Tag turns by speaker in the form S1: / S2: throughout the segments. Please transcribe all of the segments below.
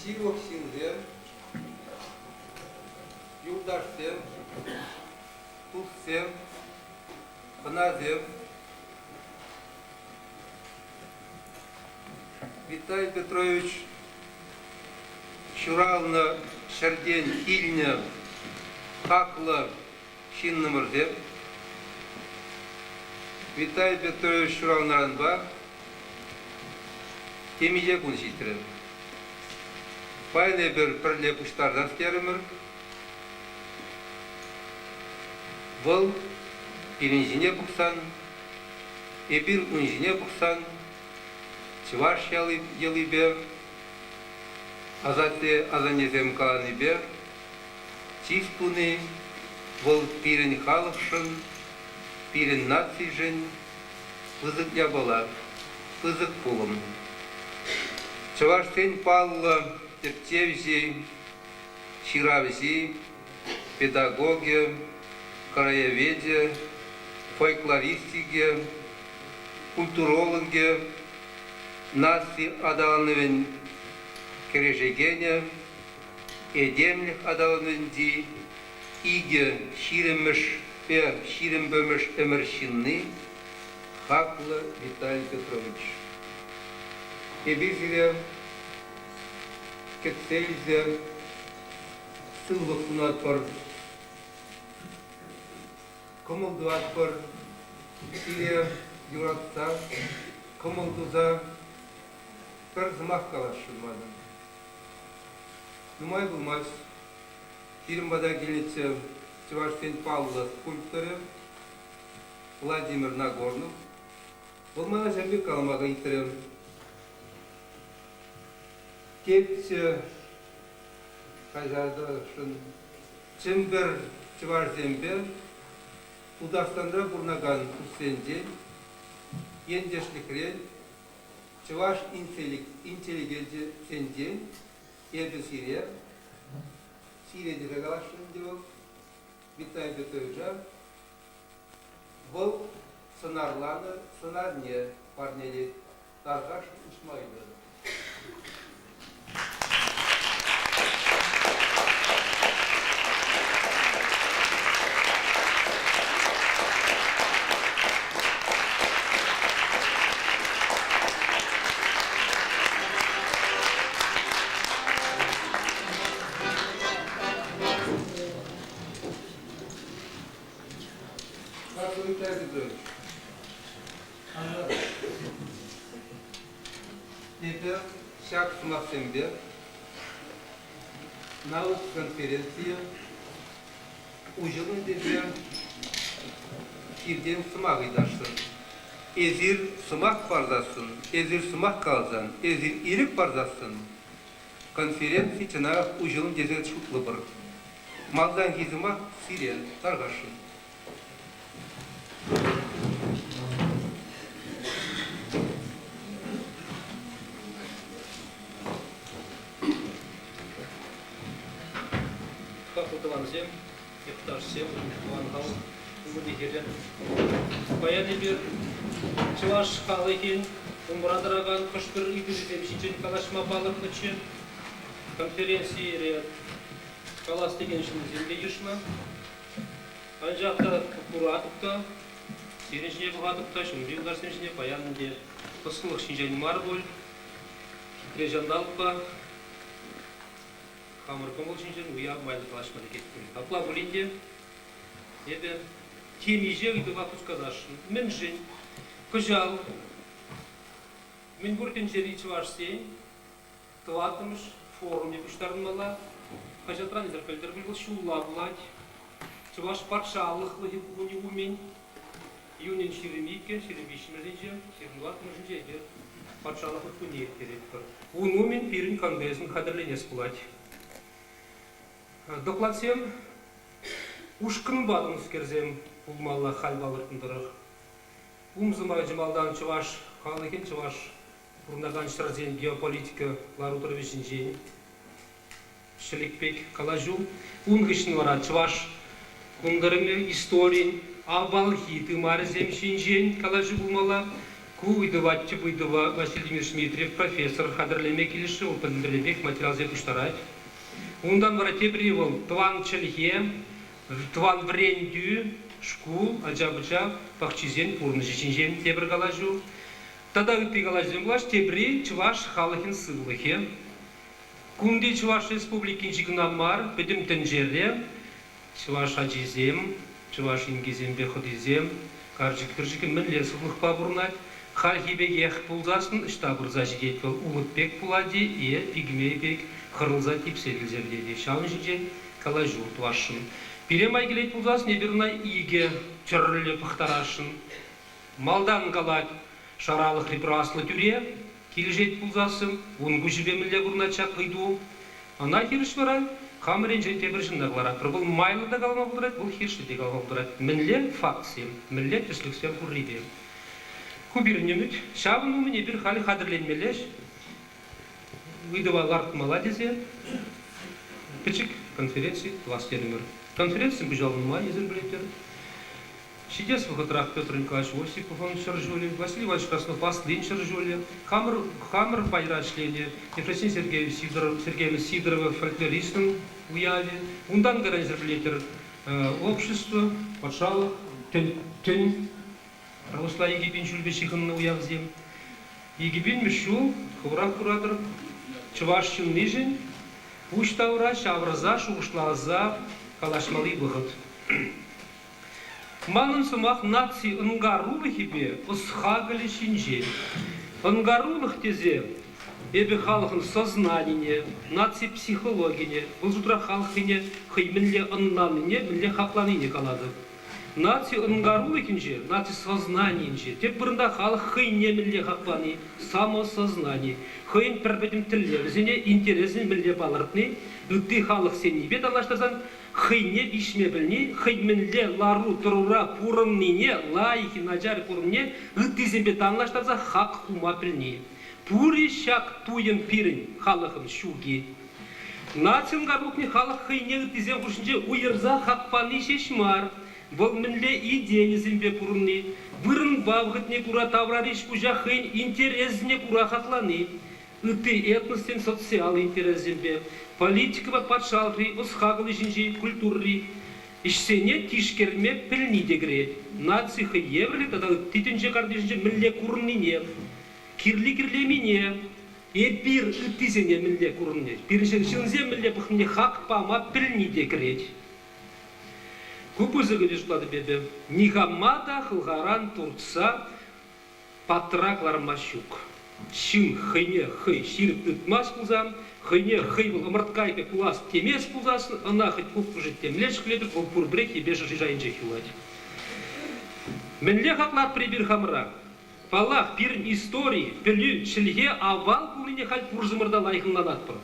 S1: Ҫывӑх ҫынсем, юлташсем, туссем, хӑнасем, Виталий Петрович ҫуралнӑ ҫӗртен килнӗ хаклӑ ҫыннӑмӑрсем. Виталий Петрович ҫуралнӑранпа темиҫе кун ҫитрӗ. Паян эпир пӗрле пуҫтарсах терӗмӗр. Вӑл пирӗн ҫине пӑхсан, эпир ун ҫине пӑхсан чӑваш йӑлипе, асатте-асаннесем каланипе чыс туни вӑл пирӗн халӑхшӑн, пирӗн нацишӗн пысӑк япала, пысӑк пулӑм. Чӑвашсен паллӑ тӗпчевҫи, ҫыравҫи, педагогӗ, краевечӗ, фольклористикӗ, культурологӗ, наци аталанӑвӗн кӗрешекенӗ, этемлӗх аталанӑвӗнчи икӗ ҫирӗммӗшпе ҫирӗмпӗмӗш ӗмӗр ҫынни, хаклӑ Виталий Петрович. Эпир сире кӗтсе илсе сывлӑх сунатпӑр, кӑмӑл тӑватпӑр, сире юратса, кӑмӑл туса пӗр сӑмах каласшӑн манӑн. Нумай пулмасть пирӗн пата килнӗччӗ чӑвашсен паллӑ скульпторӗ Владимир Нагорнов. Вӑл мана ҫав пек калама ыйтрӗ. Тетчӗ хаҫатшӑн Чӗмпӗр чӑвашсемпе. Тутарстанра пурӑнакан туссенчен, ентешлӗхрен, чӑваш интеллигенчӗсенчен эпӗ сире, сире тесе каласшӑн ӗнтӗ вӑл, Виталий Петровича, вӑл сӑнарланӑ сӑнарне парнелет, тархасшӑн уҫма ыйтатӑп. Хаклӑ Виталий Петрович, Эпӗ ҫак сӑмахсемпе наука конференцийӗ уҫӑлнӑ тесе сиртен сӑмах ыйтасшӑн. Эсир сӑмах парсассӑн, эсир сӑмах каласан, эсир ирӗк парсассӑн конференци чӑнах уҫӑлнӑ тесе шутлӑпӑр. Малтанхи сӑмах сире тархасшӑн.
S2: Хаклӑ тӑвансем, йӑхташсем, тӑван халӑх ывӑлӗ-хӗрӗ. Паян эпир чӑваш халӑхӗн умра тӑракан хӑш-пӗр ыйтӑвӗсем ҫинчен калаҫма палӑртнӑччӗ. Конференцире калас текен ҫынсем те йышлӑ. Анчах та куратӑп та, сирӗн ҫине пӑхатӑп та, ҫумри юлташсем ҫине паян ӗнтӗ ӑслӑлӑх ҫинчен мар пуль, хитре ҫанталӑкпа хамӑр кӑмӑл ҫинчен уяв майлӑ калаҫма лекет пуль. Апла пулин те эпӗ темиҫе ыйтӑва хускатасшӑн. Мӗншӗн кӑҫал мӗнпур тӗнчери чӑвашсен тӑваттӑмӗш форумне пуҫтарӑнмалла. Хаҫатран эсир пӗлтӗр пуль вӑл ҫулла пулать. Чӑваш патшалӑхлӑхӗ кунӗ умӗн июнӗн 22, 23-мӗшӗнче, 24-мӗшӗнче эпир патшалӑх кунне ирттеретпӗр. Ун умӗн пирӗн конгресӑн хатӗрленес пулать. Докладсем ушкӑнпа тунӑскерсем пулмалла халь палӑртнӑ тӑрӑх. Ум сӑмахӗ малтан чӑваш халӑхӗн чӑваш пурӑнакан ҫӗрсен геополитика лару-тӑрӑвӗ ҫинчен ҫӗлӗк пек калаҫу. Ун хыҫҫӑн вара чӑваш кунтӑрӑмӗ историн авалхи тымарӗсем ҫинчен калаҫу пулмалла. Ку ыйтӑва тӗп ыйтӑва Василий Владимирович Дмитриев профессор хатӗрлеме килӗшрӗ, вӑл пӗтӗмпех материалсем пуҫтарать. Унтан вара тепри вӑл тӑван чӗлхе, тӑван вӗрентӳ, шкул, ача-пӑча пахчисен пурнӑҫӗ ҫинчен тепӗр калаҫу. Тата ытти калаҫусем пулаҫ. Тепри чӑваш халӑхӗн сывлӑхӗ. Кунти Чӑваш Республикинчи кӑна мар, пӗтӗм тӗнчере чӑваш ачисем, чӑваш инкисемпе хӑтисем, карчӑк-кӗрчӗкӗ мӗнле сывлӑхпа пурӑнать, хальхи пекех пулсассӑн ӑҫта пырса ҫитет вӑл, улӑп пек пулать-и е пигмей пек хӑрӑлса типсе килсе пӗтет-и, ҫавӑн ҫинчен калаҫу тӑвасшӑн. Пире май килет пулсассӑн эпир ӑна икӗ тӗрлӗ пӑхтарасшӑн. Малтан калать, шаралӑхри пӗр аслӑ тӳре килӗшет пулсассӑн, ун куҫӗпе мӗнле курӑнать ҫак ыйту? Ӑна хирӗҫ вара хамӑр енчен тепӗр ҫынна кӑларатпӑр. Вӑл майлӑ та калама пултарать, вӑл хирӗҫле те калама пултарать. Мӗнле фактсем, мӗнле тӗслӗхсем пуррипе. Ку пирӗн ӗмӗт. Ҫавӑн умӗн эпир халь хатӗрленмелле ыйтӑва лартмалла тесе пӗчӗк конференци тӑвас терӗмӗр. Конференцин пуҫалӑвӗ нумай, эсир пӗлетӗр. Ҫитес вӑхӑтрах Петр Николаевич Осиповӑн ҫӗршывӗ, Василий Иванович Краснов-Аслин ҫӗршывӗ, хамӑр, хамӑр пайра ӗҫленӗ Ефросинь Сергеевич Сидоров, Сергеевна Сидорова фольклористӑн уявӗ, унтан кайран пӗлетӗр, общество, патшалӑх, тӗн, тӗн православи 2000 ҫулпе ҫыхӑннӑ уявсем. 2000-мӗш ҫул, хӑвӑрах куратӑр, чӑваш ҫыннишӗн пуҫ тавра ҫавӑрса шухӑшласа калаҫмалли вӑхӑт. Манӑн сӑмах наци ӑнкарулӑхӗпе ӑс-хакӑлӗ ҫинчен. Ӑнкарулӑх тесе эпӗ халӑхӑн сознанине, наци психологине, вӑл шутра халӑхсене хӑй мӗнле ӑнланнине, мӗнле хакланине калатӑп. Наци ӑнкарулӑхӗнче, наци сознанийӗнче тӗп вырӑнта халӑх хӑйне мӗнле хак пани, самосознани, хӑйӗн пӗр пӗтӗм тӗллевӗсене, интересӗн мӗнле палӑртни, ытти халӑхсеннипе танлаштарсан хӑйне виҫме пӗлни, хӑй мӗнле лару-тӑрура пурӑннине, лайӑх-и начар пурӑннине ыттисемпе танлаштарса хак хума пӗлни. Пур-и ҫак туйӑм пирӗн халӑхӑн ҫук-и? Нацин карлукне халӑх хӑйне ыттисем хушшинче уйӑрса хак пани ҫеҫ мар, вӑл мӗнле идейӑсемпе пурӑнни, вырӑнпа вӑхӑтне кура таврари ӗҫ-пуҫа хӑйӗн интересне кура хаклани, ытти этноссен социаллӑ интересӗсемпе, политикӑпа патшалӑхри ӑс-хакӑл ӗҫӗнчи, культурӑри ӗҫсене тишкерме пӗлни те кӗрет. Наци хӑй евӗрлӗ тата ытти тӗнче картишӗнче мӗнле курӑннине, кирли-кирлемине, эпир ыттисене мӗнле курӑнни, пирӗн ҫынсем мӗнле пӑхнине хак пама пӗлни те кӗрет. Ку пысӑк ӗҫ шутлатӑп эпӗ. Никама та хӑлхаран туртса паттӑра кӑларма ҫук. Ҫын хӑйне хӑй ҫирӗп тытмасть пулсан, хӑйне хӑй вӑл ӑмӑрткайӑк пек пулас темест пулсассӑн, ӑна хӑть куккӑшӗ темле ҫӗклетӗр, вӑл пурпӗрех йӗпе шӑши шайӗнчех юлать. Мӗнле хаклатпӑр эпир хамӑра? Паллах, пирӗн истори, пӗлӳ, чӗлхе авал пулнине халь пурсӑмӑр та лайӑх ӑнланатпӑр.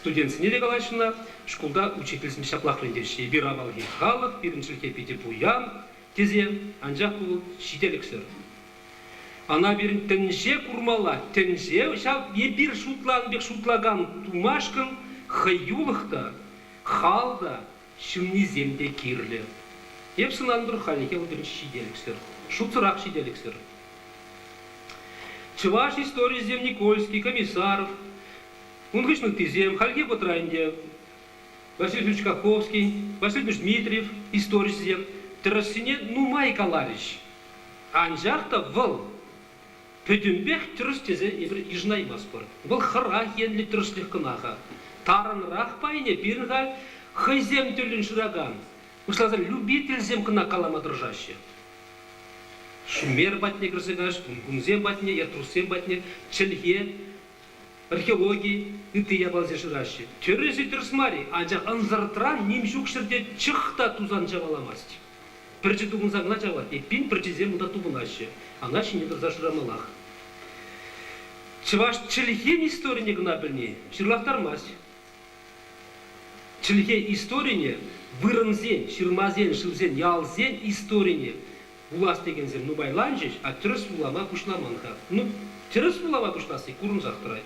S2: Студентсене те калаҫнӑ, шкулта учительсем ҫаплах вӗрентеҫҫӗ. Эпир авалхи халӑх, пирӗн чӗлхе питӗ пуян тесе, анчах ку вӑл ҫителӗксӗр. Ӑна пирӗн тӗнче курмалла, тӗнче ҫав эпир шутланӑ пек шутлакан тумашкӑн хӑюлӑх та, хал та, ҫыннисем те кирлӗ. Эп сӑнанӑ хальлӗхе вӑл пирӗн ҫителӗксӗр, шутсӑрах ҫителӗксӗр. Чӑваш историйӗсем Никольский, Комиссаров, ун хыҫҫӑн ыттисем, хальхи вӑхӑтра ӗнтӗ Василий Федорович Каховский, Василий Федорович Дмитриев историсем тӗрӗссине нумай каларӗҫ. Анчах та вӑл пӗтӗмпех тӗрӗс тесе эпир йышӑнаймастпӑр. Вӑл хӑрах енлӗ тӗрӗслӗх кӑна-ха. Тарӑнрах пайне пирӗн халь хӑйсем тӗллӗн шыракан, пуҫласа любительсем кӑна калама тӑрӑшаҫҫӗ. Шумер патне кӗрсе каҫ, кунсем патне, этруссем патне чӗлхе, археологи, ытти япаласем шыраҫҫӗ. Тӗрӗс-и тӗрӗс мар-и, анчах ӑнсӑртран ним ҫук ҫӗрте чӑх та тусан чаваламасть. Пӗрчӗ тупӑнса кӑна чавать, эппин пӗрчисем унта тупӑнаҫҫӗ. Ӑна ҫине тӑрса шырамаллах. Чӑваш чӗлхин историне кӑна пӗлни ҫырлахтармасть. Чӗлхе историне вырӑнсен, ҫырмасен, шывсен, ялсен историне вулас текенсем нумайланчӗҫ, а тӗрӗс вулама пуҫламан-ха. Ну, тӗрӗс вулама пуҫласси курӑнсах тӑрать.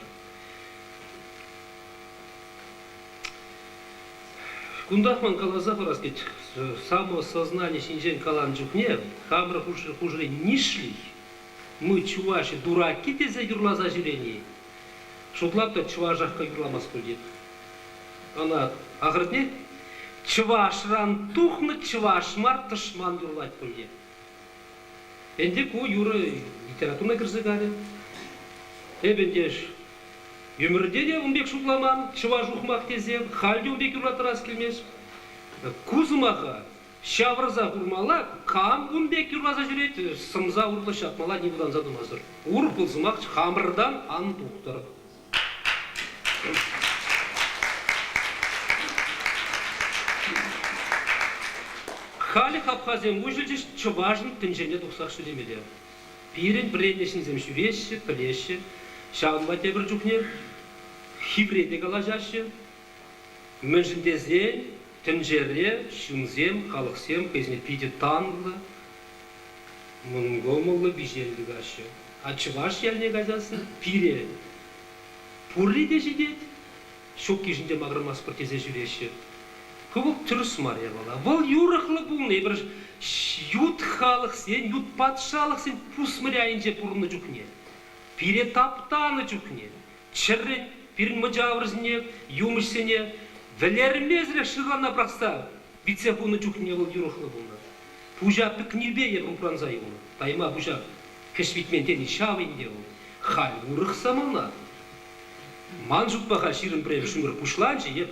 S2: Кунтах ман каласа хурас килет, самосознани ҫинчен каланӑ чухне хамӑр хушӑри нишлӗх, мы чуваши дураки тесе юрласа ҫӳрени, шутлап та чӑвашах юрламасть пуль тет. Ӑна ахӑртнех чӑвашран тухнӑ чӑваш мар тӑшман юрлать пуль тет. Ӗнтӗ ку юрӑ литературӑна кӗрсе карӗ. Эп ӗнтӗ Ӗмӗрте те ун пек шутламан, чӑваш ухмах тесе, халь те ун пек юрлаттарас килмест. Ку сӑмаха ҫавӑрса курмалла, кам ун пек юрласа ҫӳрет, сӑмса урлӑ ҫапмалла ним вӑтанса тӑмасӑр. Урӑх вӑл сӑмах хамӑртан ан тухтӑр. Халӗ хапхасем уҫӑлчӗҫ, чӑвашӑн тӗнчене тухсах ҫӳремелле. Пирӗн вӗреннӗ ҫынсем ҫӳреҫҫӗ, пӗлеҫҫӗ. Ҫавӑнпа тепӗр чухне хивре те калаҫаҫҫӗ. Мӗншӗн тесен тӗнчере ҫынсем, халӑхсем хӑйсене питӗ танлӑ, мӑнкӑмӑллӑ виҫеллӗ тытаҫҫӗ. А чӑваш ялне кайсассӑн пире пурри те ҫитет, ҫуккишӗн те макӑрмастпӑр тесе ҫӳреҫҫӗ. Ку вӑл тӗрӗс мар япала. Вӑл юрӑхлӑ пулнӑ. Эпир ют халӑхсен, ют патшалӑхсен пусмӑрӗ айӗнче пурӑннӑ чухне, пире таптанӑ чухне, чӗррӗн пирӗн мӑчавӑрсене, юмӑҫсене вӗлермесӗрех шырлана пӑрахса витсе хунӑ чухне вӑл юрӑхлӑ пулнӑ. Пуҫа пӗкнипе эпир упранса юлнӑ. Тайма пуҫа кӗҫ витмен тени ҫав ӗнтӗ вӑл. Халь урӑх самана. Ман шутпа халь 21-мӗш ӗмӗр пуҫланчӗ, эп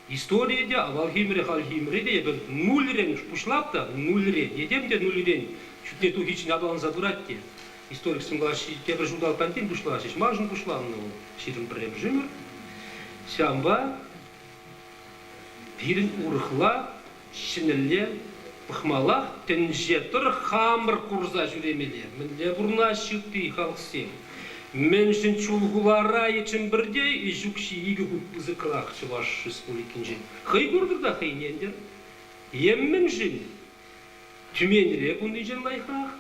S2: историе те, авалхи ӗмӗре, хальхи ӗмӗре те эпӗ нульрен пуҫлап та, нульрен, этем те нульрен чутне тухиччен аталанса пырать те. Историксем калаҫҫӗ, тепӗр ҫулталӑктан тин пуҫлаҫҫӗ. Маншӑн пуҫланнӑ вӑл 21-мӗш ӗмӗр. Ҫавӑнпа пирӗн урӑхла, ҫӗнӗлле. Пӑхмаллах, тӗнче тӑрӑх хамӑр курса ҫӳремелле. Мӗнле пурӑнаҫҫӗ ытти халӑхсем? Мӗншӗн Чулхулара е Чӗмпӗрте ӗҫ укҫи икӗ хут пысӑкрах Чӑваш Республикинчен? Хӑй куртӑр та хӑйне ӗнтӗ. Е мӗншӗн Тюменьре кунтинчен лайӑхрах?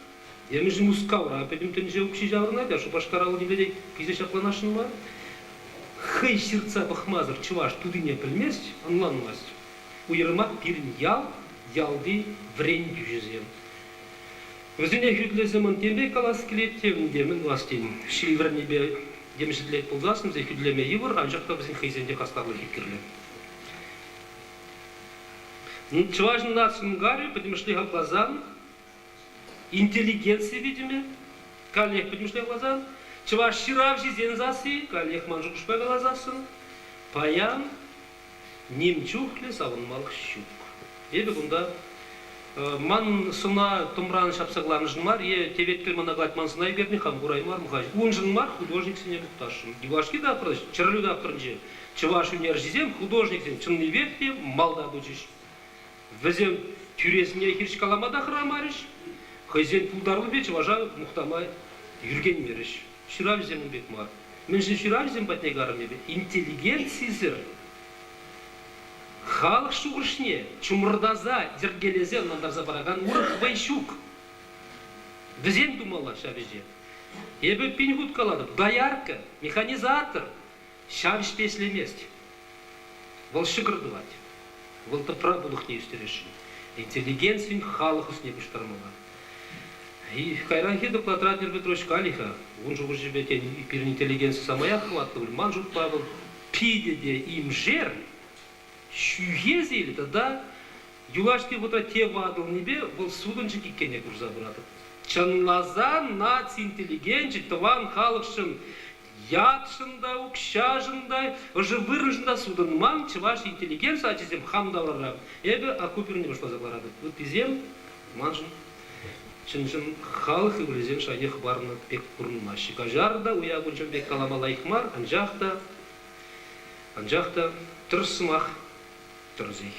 S2: Е мӗншӗн Мускавра пӗтӗм тӗнче укҫи ҫаврӑнать, а Шупашкара вӑл нимле те килсе ҫакланасшӑн мар? Хӑй ҫыртса пӑхмасӑр чӑваш тутине пӗлмест, ӑнланмасть. Уйрӑмах пирӗн ял, ялти вӗрентӳҫӗсем. Вӗсене хӳтлесе мӑн тем пек калас килет те ӗнтӗ, мӗн тӑвас тен, ҫил вӗрнипе йӗмҫӗтлет пулсассӑн вӗсене хӳтӗлеме йывӑр, анчах та вӗсен хӑйсен те хастарлӑхӗ кирлӗ. Чӑвашӑн нацин карӗ пӗтӗмӗшле хакласан интеллигенци витӗмӗ, каллех пӗтӗмӗшле хакласан, чӑваш ҫыравҫисен сасси, каллех ман шухӑшпа каласассӑн, паян ним чухлӗ савӑнмалӑх ҫук. Эпӗ кунта ман сӑна тӑмран ҫапса кӑларнӑшӑн мар е теветкел мана калать, ман сӑна ӳкернӗ хам кураймарӑм-ха. Уншӑн мар художниксене мухтасшӑн. Юлашки тапхӑр, чӗрӗлӳ тапхӑрӗнче чӑваш ӳнерҫисем, художниксем чӑннипех те малта пычӗҫ. Вӗсем тӳресене хирӗҫ калама та хӑрамарӗҫ, хӑйсен пултарулӑхӗпе чӑваша мухтама ӳркенмерӗҫ. Ҫыравҫӑсем ун пек мар. Мӗншӗн ҫыравҫӑсем патне карӑм эпӗ? Интеллигенцисӗр халӑх шухӑшне чӑмӑртаса, йӗркелесе ӑнлантарса паракан урӑх вӑй ҫук. Вӗсен тумалла ҫав ӗҫе. Эпӗ пин хут калатӑп, доярка, механизатор ҫав ӗҫпе ӗҫлемест. Вӑл ҫӑкӑр тӑвать. Вӑл тӑпра пулӑхне ӳстересшӗн. Интеллигенцин халӑх ӑсне пуҫтармалла. Кайранхи докладра Дмитрий Петрович калӗ-ха, ун шухӑшӗпе, тен, пирӗн интеллигенци самаях хӑватлӑ пуль. Ман шутпа вӑл питӗ те имшер, ҫӳхе сийлӗ тата юлашки вӑхӑтра те ватӑлнипе вӑл сутӑнчӑк иккенне курса пыратӑп. Чӑнласа наци интеллигенчӗ тӑван халӑхшӑн ятшӑн та, укҫашӑн та, ӑшӑ вырӑншӑн та сутӑнман чӑваш интеллигенци ачисем хам таврара. Эпӗ Акупирне пуҫласа кӑларатӑп. Ыттисем маншӑн чӑн-чӑн халӑх ывӑлӗсен шайне хӑпарнӑ пек курӑнмаҫҫӗ. Каҫар та уяв кунччен пек калама лайӑх мар, анчах та анчах та тӗрӗс сӑмах тӗрӗсех.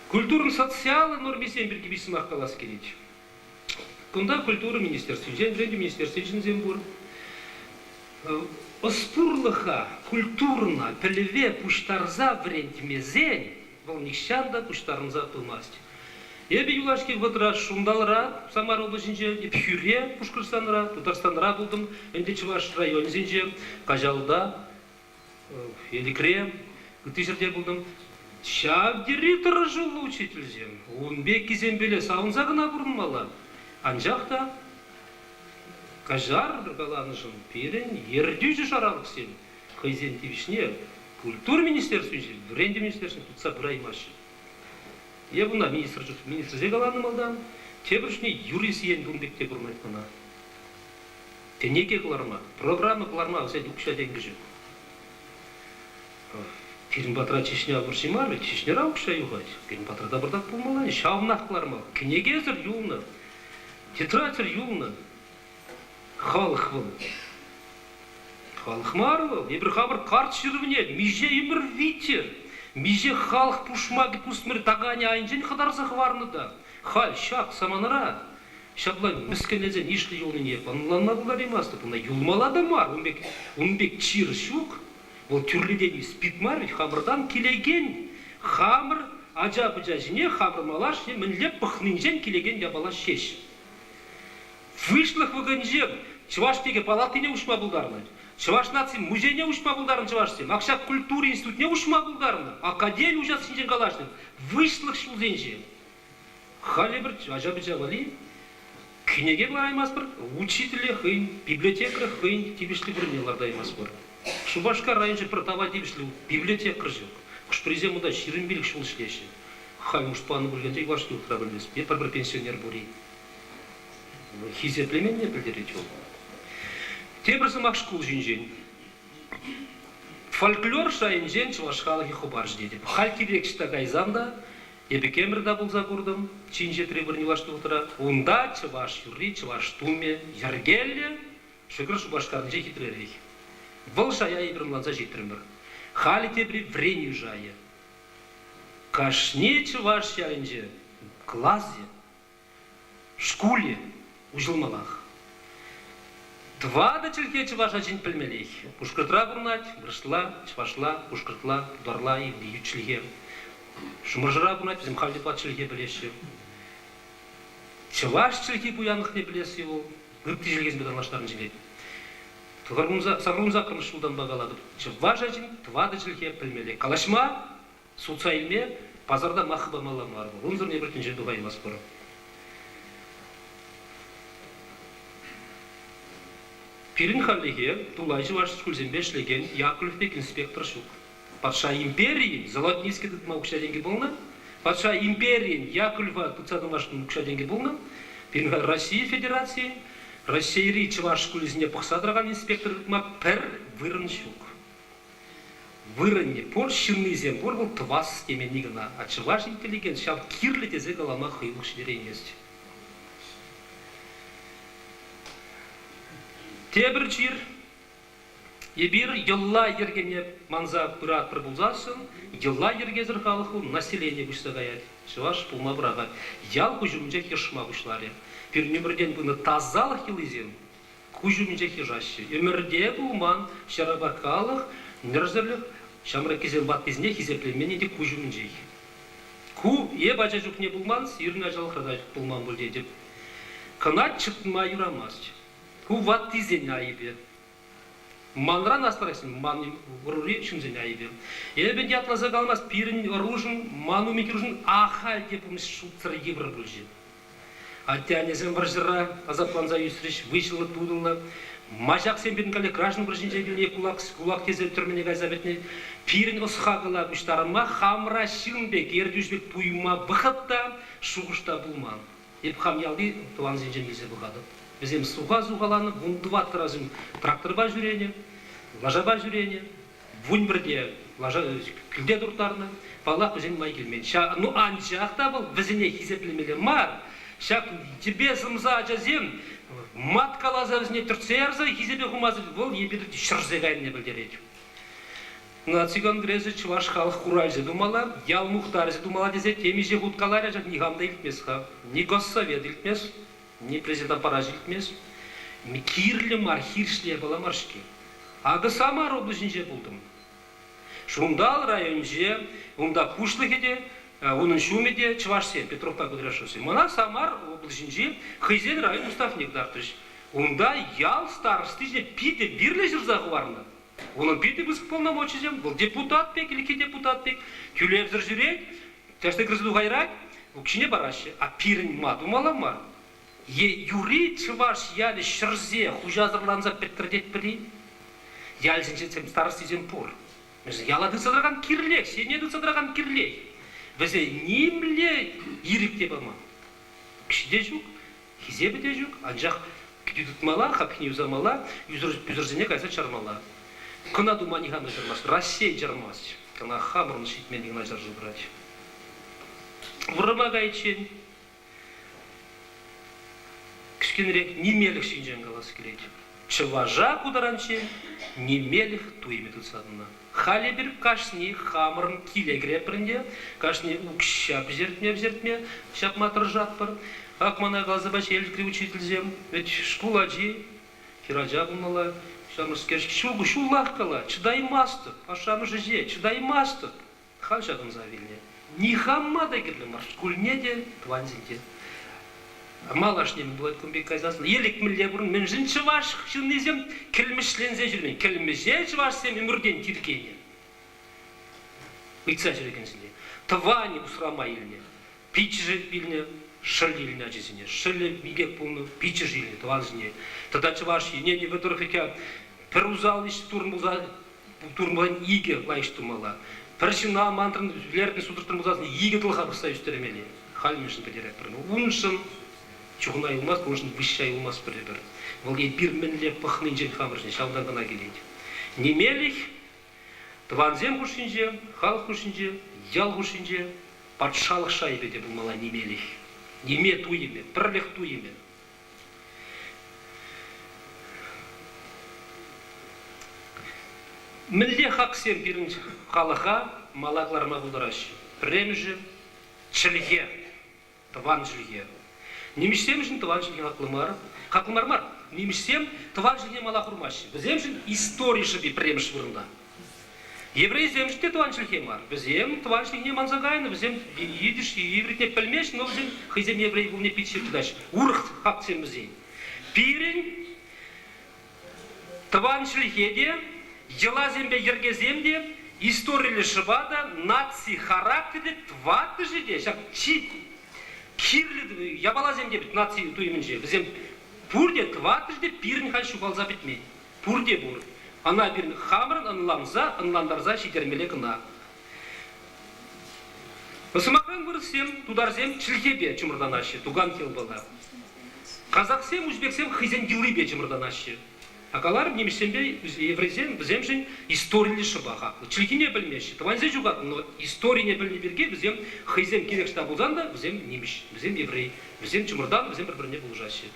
S2: Культурӑн социаллӑ нормисем пирки виҫ сӑмах калас килет. Кунта культура министерствинчен, вӗрентӳ министерствин ҫынсем пур. Ӑспурлӑха, культурӑна, пӗлӗве пуҫтарса вӗрентмесен вӑл нихҫан та пуҫтарӑнса пымасть. Эпӗ юлашки вӑхӑтра Шунталра, Самар облаҫӗнче, Ӗпхӳре, Пушкӑртстанра, Тутарстанра пултӑм. Ӗнтӗ Чӑваш районӗсенче, Каҫалта, Элӗкре, ытти ҫӗрте пултӑм. Ҫав тери тӑрӑшуллӑ учительсем. Ун пеккисемпеле савӑнса кӑна пурӑнмалла. Анчах та каҫарӑр каланӑшӑн пирӗн ертӳҫӗ шаралӑхсем хӑйсен тивӗҫне культура министерствинче, вӗрентӳ министерствинче тытса пыраймаҫҫӗ. Е кунта министр министрсем каланӑ малтан, тепӗр чухне юрист ен кун пек те курӑнать мана. Кӗнеке кӑларма, программа кӑларма вӗсен укҫа-тенкӗ ҫук. Пирӗн патра Чечня вӑрҫи мар вӗт, Чечняра укҫа юхать. Пирӗн патра та пӑртак пулмалла, ҫавнах кӑларма. Кӗнекесӗр юлнӑ, тетрадьсӗр юлнӑ халӑх вӑл. Халӑх мар вӑл. Эпир хамӑр карт ҫырӑвне миҫе ӗмӗр витӗр, миҫе халӑх пушмакӗ пусмӑр таканӗ айӗнчен хӑтарса хӑварнӑ та. Халь ҫак саманара ҫапла мӗскӗнленсе нишлӗ юлнине ӑнланма пултараймастӑп. Ӑна юлмалла та мар. Ун пек, ун пек чир ҫук. Вӑл тӳрлетен спид мар вӗт, хамӑртан килекен, хамӑр ача-пӑча ҫине, хамӑр малашне мӗнле пӑхнинчен килекен япала ҫеҫ. Выҫлӑх вӑхӑтӗнче Чӑваш пики палатине уҫма пултарнӑ. Чӑваш наци музейне уҫма пултарнӑ чӑвашсем. Ак ҫак культура институтне уҫма пултарнӑ. Академи уҫас ҫинчен калаҫнӑ. Выҫлӑх ҫулсенче. Халӗ пӗр ача-пӑча валли кӗнеке кӑлараймастпӑр, учителе хӑйӗн, библиотекарь хӑйӗн тивӗҫлӗ вырӑнне лартаймастпӑр. Шупашкар районӗнче пӗр тава тивӗҫлӗ библиотекарь ҫук. Хӑш-пӗрисем унта 25 ҫул ӗҫлеҫҫӗ. Халь муштпанӑ пулин те юлашки вӑхӑтра пӗлмест. Е пӗр-пӗр пенсионер пур-и? Хисеплеменне пӗлтерет вӑл. Тепӗр сӑмах шкул ҫинчен. Фольклор шайӗнчен чӑваш халӑхӗ хыпарҫӑ тетӗп. Халь кирек ӑҫта кайсан та Эпӗ Кемӗрта пулса куртӑм, инҫетри вырӑн юлашки вӑхӑтра. Унта чӑваш юрри, чӑваш тумӗ йӗркеллӗ, шӗкӗр Шупашкарӗнче хитререх. Вӑл шая эпир ӑнланса ҫитрӗмӗр. Халӗ тепри вӗренӳ шайӗ. Кашни чӑваш ялӗнче. Класӗ, шкулӗ уҫӑлмаллах. Тӑватӑ чӗлхе чӑваш ачин пӗлмеллех. Пушкӑртра пурӑнать, вырӑсла, чӑвашла, пушкӑртла, тутарла, ют чӗлхе. Шӑмӑршӑра пурӑнать, вӗсем халь те тӑват чӗлхе пӗлеҫҫӗ. Чӑваш чӗлхи пуянлӑхне пӗлесси вӑл ытти чӗлхесемпе танлаштарнӑ ҫӗре. Саккӑрмӗш ҫултанпа калатӑп, чӑваш ачин тӑватӑ чӗлхе пӗлмелле. Калаҫма, сутса илме пасарта маххӑ памалла мар вӑл. Унсӑрӑн эпир тӗнче тухаймастпӑр. Пирӗн хальлӗхе тулай чӑваш шкулсемпе ӗҫлекен Яковлев пек инспектор ҫук. Патша империйӗн Золотницкий тытма укҫа-тенкӗ пулнӑ. Патша империйӗн Яковлева тытса тӑмашкӑн укҫа-тенкӗ пулнӑ. Пирӗн Россия Федерацийӗн Раҫҫейри чӑваш шкулӗсене пӑхса тӑракан инспектор тытма пӗр вырӑн ҫук. Вырӑнне пур, ҫыннисем пур, вӑл тӑвас теменни кӑна. А чӑваш интеллигент ҫав кирлӗ тесе калама хӑюлӑх ҫитереймест. Тепӗр чир Эпир йӑла-йӗркене манса пыратпӑр пулсассӑн, йӑла-йӗркесӗр халӑх населени куҫса каять, чӑваш пулма пӑрахать. Ял куҫ умӗнчех йӑшма пуҫларӗ. Пирӗн ӗмӗртен пынӑ тасалӑх йӑлисем куҫ умӗнчех йӑшаҫҫӗ. Ӗмӗрте пулман ҫарапакалӑх, нӗрсӗрлӗх ҫамрӑккисем ваттисене хисеплеменни те куҫ умӗнчех. Ку эп ача чухне пулман, сирӗн ачалӑхра та пулман пуль тетӗп. Кӑна чӑтма юрамасть. Ку ваттисен айӑпӗ. Манран аслӑрахсем, ман ӑрури ҫынсен айӑпӗ. Эпӗ те ятласа каламасть, пирӗн ӑрушӑн, ман умӗнхи ӑрушӑн ахаль те пурнӑҫ шутсӑр йывӑр пулчӗ. Атте-аннесем вӑрҫӑра асапланса ӳсрӗҫ, выҫӑллӑ-тутӑллӑ. Маҫаксем пирӗн каллех граждан вӑрҫинче вилнӗ, кулак, кулак тесе тӗрмене кайса пӗтнӗ. Пирӗн ӑс-хакӑла пуҫтарма хамӑра ҫын пек, ертӳҫӗ пек туйма вӑхӑт та, шухӑш та пулман. Эп хам ялти тӑвансенчен илсе пӑхатӑп. Вӗсем суха сухаланӑ, вунтӑваттӑрасем тракторпа ҫӳренӗ, лашапа ҫӳренӗ, вунпӗрте лаша килте турттарнӑ. Паллах, вӗсен май килмен. Ну, анчах та вӑл вӗсене хисеплемелле мар. Ҫак йӗпе сӑмса ачасем мат каласа вӗсене тӗртсе ярса хисепе хумасӑр вӑл эпир ҫӗрсе кайнине пӗлтерет. Наци конгресӗ чӑваш халӑх хуралҫи тумалла, ял мухтарӗ тумалла тесе темиҫе хут каларӗ, анчах никам та илтмест-ха. Ни госсовет илтмест, ни президент аппарачӗ илтмест. Кирлӗ мар, хирӗҫле япала мар-ҫке. Акӑ Самар облаҫӗнче пултӑм. Шунтал районӗнче унта пуҫлӑхӗ те, унӑн ҫумӗ те чӑвашсем, Петровпа Кудряшовсем. Мана Самар облаҫӗнчи хӑйсен район уставне кӑтартрӗҫ. Унта ял старости ҫине питӗ вирлӗ ҫырса хӑварнӑ. Унӑн питӗ пысӑк полномочисем. Вӑл депутат пек, ӗлӗкхи депутат пек, тӳлевсӗр ҫӳрет, таҫта кӗрсе тухайрать, укҫине параҫҫӗ. А пирӗн ма тумалла мар? Е юри чӑваш ялӗ ҫӗрсе хуҫасӑрланса пӗттӗр тетпӗр-и? Ялсенче старостисем пур. Яла тытса тӑракан кирлех, ҫемье тытса тӑракан кирлех. Вӗсен нимле ирӗк те паман. Укҫи те ҫук, Хисепӗ те ҫук, анчах кӗтӳ тытмалла, хапхине юсамалла, ӳсӗрсене кайса чармалла. Кӑна тума никам та чармасть, Раҫҫей чармасть. Кӑна хамӑрӑн ҫитменни кӑна чарса тӑрать. Вӑрӑма кайиччен кӗскенрех нимелӗх ҫинчен калас килет. Чӑваша ку таранччен нимелӗх туйӑмӗ тытса тӑнӑ. Халь эпир кашни хамӑрӑн киле кӗретпӗр ӗнтӗ, кашни укҫа пӗҫертме-пӗҫертме ҫапма тӑрӑшатпӑр. Ак мана каласа пачӗ Элӗкри учительсем, вӗт шкул ачи, хӗрача пулмалла, ҫамрӑкскер, ҫуллах кала, чӑтаймастӑп, ашшӗ-амӑшӗ ӗҫе, чӑтаймастӑп. Халь ҫакӑнса вилнӗ. Никама та кирлӗ мар, шкулне те, тӑвансен те. Малашне мӗн пулать кун пек кайсассӑн? Елӗк мӗнле пурӑн? Мӗншӗн чӑваш ҫыннисем кӗлмӗҫленсе ҫӳремен? Кӗлмӗҫе чӑвашсем ӗмӗртен тиркенӗ. Ыйтса ҫӳрекенсене. Тӑванӗ усрама илнӗ. Пиччӗшӗ илнӗ, шӑллӗ илнӗ ачисене. Шӑллӗ милек пулнӑ, пиччӗшӗ илнӗ тӑвансене. Тата чӑваш енӗпе тӑрӑхӗ пӗр усал ӗҫ турӑн пулса турмалан икӗ лайӑх тумалла. Пӗр ҫынна мантрӑн вӗлертнӗ сутӑртрӑн пулсассӑн икӗ тӑлӑха пӑхса ӳстермелле. Халь мӗншӗн пӗтеретпӗр? Уншӑн чухӑна юлмасть, уншӑн выҫҫа юлмастпӑр эпир. Вӑл эпир мӗнле пӑхнинчен хамӑршӑн ҫавӑнтан кӑна килет. Нимелӗх тӑвансем хушшинче, халӑх хушшинче, ял хушшинче патшалӑх шайӗпе те пулмалла нимелӗх. Ниме туйӑмӗ, пӗрлӗх туйӑмӗ. Мӗнле хаксем пирӗн халӑха мала кӑларма пултараҫҫӗ? Пӗрремӗшӗ – чӗлхе. Тӑван чӗлхе. Нимӗҫсемшӗн тӑван чӗлхе хаклӑ мар. Хаклӑ мар мар. Нимӗҫсем тӑван чӗлхене мала хурмаҫҫӗ. Вӗсемшӗн истори шӑпи пӗрремӗш вырӑнта. Еврейсемшӗн те тӑван чӗлхе мар. Вӗсем тӑван чӗлхене манса кайнӑ, вӗсем идиш, ивритне пӗлмеҫҫӗ, но вӗсем хӑйсем еврей пулнине пит ҫирӗп тытаҫҫӗ. Урӑх фактсем вӗсен. Пирӗн тӑван чӗлхе те, йӑласемпе йӗркесем те, историллӗ шӑпа та, наци характерӗ тӑваттӑшӗ те ҫак чи кирлӗ япаласем те наци туйӑмӗнче. Вӗсем пурте тӑваттӑшӗ те пирӗн халь ҫухалса пӗтмен. Пурте пур. Ӑна пирӗн хамӑрӑн ӑнланса, ӑнлантарса ҫитермелле кӑна. Сӑмахран, вырӑссем, тутарсем чӗлхепе чӑмӑртанаҫҫӗ, тукан хӗлпала. Казахсем, узбексем хӑйсен йӑлипе чӑмӑртанаҫҫӗ. А каларӑм, нимӗҫсемпе еврейсем вӗсемшӗн историллӗ шӑпа хаклӑ. Чӗлхине пӗлмеҫҫӗ, тӑвансен ҫухатнӑ, но историне пӗлнӗ пирки вӗсем хӑйсем кирек ӑҫта пулсан та вӗсем нимӗҫ, вӗсем еврей, вӗсем чӑмӑртан, вӗсем пӗр-пӗрне пулӑшаҫҫӗ.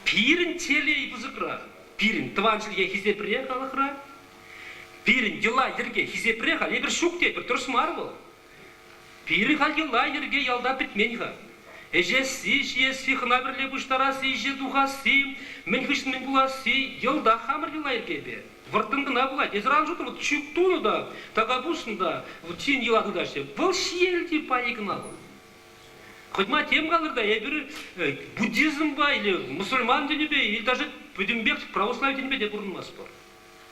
S2: Пирӗн телей пысӑкрах. Пирӗн тӑван чӗлхе хисепре халӑхра. Пирӗн йӑла-йӗрке хисепре халь эпир ҫук тетпӗр, тӗрӗс мар вӑл. Пирӗн халь йӑла-йӗрке ялта пӗтмен-ха. Ӗҫесси, ҫиесси, хӑна-вӗрле пуҫтарасси, ӗҫе тухасси, мӗн хыҫҫӑн мӗн пуласси йӑлтах хамӑр йӑла-йӗркепе. Вӑрттӑн кӑна пулать. Эсир ан шутлӑр, вот чӳк тунӑ та, така пуснӑ та, вот тин йӑла тытаҫҫӗ. Вӑл ҫиелти пайӗ кӑна вӑл. Хоть ма тем калӑр та, эпир буддизмпа или мусульман тӗнӗпе, или даже пӗтӗмпех православи тӗнӗпе те пурӑнмастпӑр.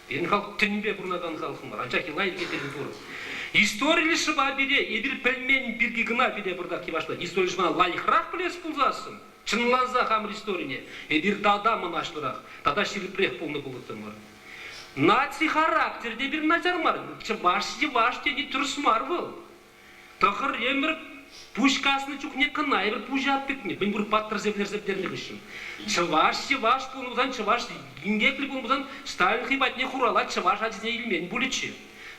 S2: Пирӗн халӑх тӗнпе пурӑнакан халӑх мар, анчах йӑла-йӗрке пирӗн пур. Историллӗ шӑпа пире эпир пӗлмен пирки кӑна пире пӑртак йӑвашлать. Истори шӑпана лайӑхрах пӗлес пулсассӑн, чӑнласа хамӑр историне, эпир тата мӑнаҫлӑрах, тата ҫирӗпрех пулнӑ пулӑттӑмӑр. Наци характерӗ те пирӗн начар мар. Чӑваш йӑваш тени тӗрӗс мар вӑл. Тӑхӑр ӗмӗр пуҫ каснӑ чухне кӑна эпир пуҫа тытнӑ, мӗнпур паттӑрсем вӗлерсе пӗтернӗ хыҫҫӑн. Чӑваш йӑваш пулнӑ пулсан, чӑваш инкеклӗ пулнӑ пулсан Сталин хӑй патне хурала чӑваш ачисене илмен пулӗччӗ.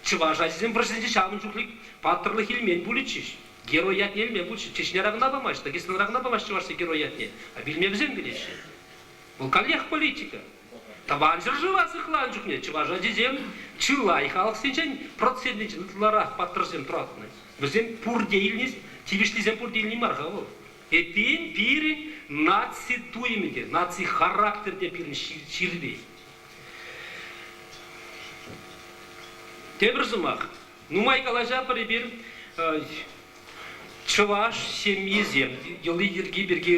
S2: Чӑваш ачисем вӑрҫӑсенче ҫавӑн чухлӗ паттӑрлӑх илмен пулӗччӗҫ. Герой ятне илмен пулӗччӗ. Чечняра кӑна памасть, Дагестанра кӑна памасть чӑвашсен герой ятне. А вилме вӗсем вилеҫҫӗ. Вӑл каллех политика. Тӑван ҫӗршыва сыхланӑ чухне чӑваш ачисем чылай халӑхсенчен процентӗнчен ытларах паттӑрсем тӑратнӑ. Вӗсем пурте илни, тивӗҫлисем пурте илни мар-ха вӑл. Эппин, пирӗн наци туйӑмӗ те, наци характерӗ те пирӗн ҫирӗпех. Тепӗр сӑмах. Нумай калаҫатпӑр эпир чӑваш ҫемйисем йӑли-йӗрки пирки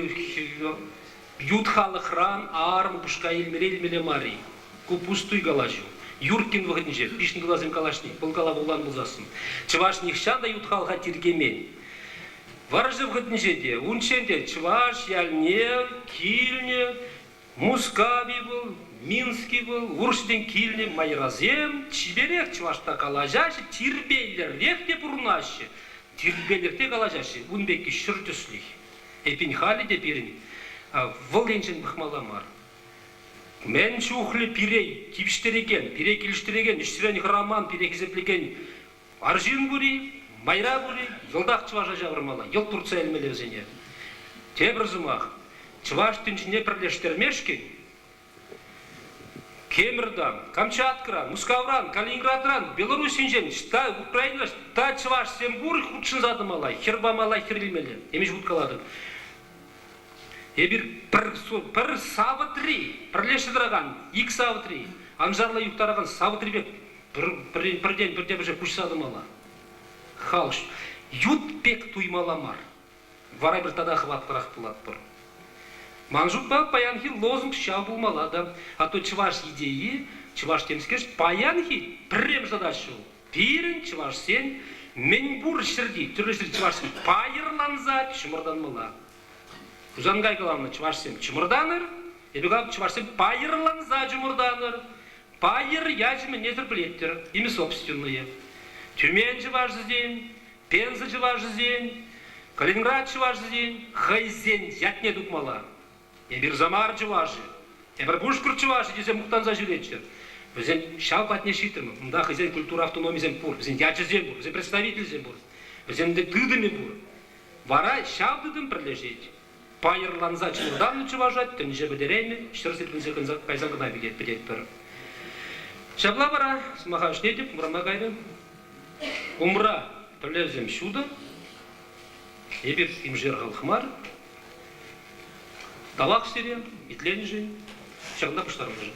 S2: ют халӑхран арӑм упӑшка илмелле-илмелле мар-и? Ку пустуй калаҫу. Юркин вӑхӑтӗнче пиҫнӗ тутасем калаҫни, вӑл калав вулан пулсассӑн. Чӑваш нихҫан та ют халӑха тиркемен. Вӑрҫӑ вӑхӑтӗнче те, унччен те чӑваш ялне килнӗ Мускав-и вӑл, Минск-и вӑл, урӑхсен килнӗ майрасем чиперех чӑвашла калаҫаҫҫӗ, тирпейлӗрех те пурӑнаҫҫӗ, тирпейлӗрех те калаҫаҫҫӗ. Ун пекки ҫӗр тӗслӗх. Эппин, халӗ те пирӗн вӑл енчен пӑхмалла мар. Мӗн чухлӗ пире тивӗҫтерекен, пире килӗштерекен, ӗҫрен хӑраман, пире хисеплекен арҫын пур-и, майра пур-и, йӑлтах чӑваша ҫавӑрмалла, йӑлт туртса илмелле вӗсене. Тепӗр сӑмах, чӑваш тӗнчине пӗрлештермешкӗн Кемӗртан, Камчаткӑран, Мускавран, Калининградран, Белоруссинчен, та Украинӑран, та чӑвашсем пур хутшӑнса тӑмалла, хӗр памалла, хӗр илмелле. Темиҫе хут калатӑп. Эпир пӗр савӑтри, пӗрлешсе тӑракан ик савӑтри, аншарла юхтаракан савӑтри пек пӗртен пӗртен куҫса тӑмалла. Халӑх ют пек туймалла мар. Вара эпир тата хӑватлӑрах пулатпӑр. Ман шутпа, паянхи лозунг ҫав пулмалла та. А то чӑваш идейи, чӑваш темскер паянхи пӗрремӗш задача ҫул. Пирӗн чӑвашсен мӗнпур ҫӗрти, тӗрлӗ ҫӗрти чӑвашсем пайӑрланса чӑмӑртанмалла. Хусанкай каланӑ чӑвашсем чӑмӑртанӑр, эпӗ калап чӑвашсем пайӑрланса чӑмӑртанӑр. Пайӑр ячӗ мӗнесӗр пӗлеттӗр, имя собственное. Тюмень чӑвашӗсен, Пенза чӑвашӗсен, Калининград чӑвашӗсен хӑйсен ятне тупмалла. Эпир Самар чӑвашӗ, эпир Пушкӑрт чӑвашӗ тесе мухтанса ҫӳретчӗр. Вӗсем ҫав патне ҫитрӗмӗр. Унта хӑйсен культура автономисем пур, вӗсен ячӗсем пур, вӗсен представителӗсем пур, вӗсен тытӑмӗ пур. Вара ҫав тытӑм пӗрлешет. Пайӑрланса чӑмӑртаннӑ чӑваша тӗнче пӗтереймӗ, ҫӗр сирпӗнсе кайсан кӑна пӗтетпӗр. Ҫапла вара сӑмаха вӗҫлетӗп, вӑрмана кайрӗ. Умра тӗллевсем ҫутӑ. Эпир имшер халӑх мар. Тавах сире итленӗшӗн, ҫакна пуҫтарнӑшӑн.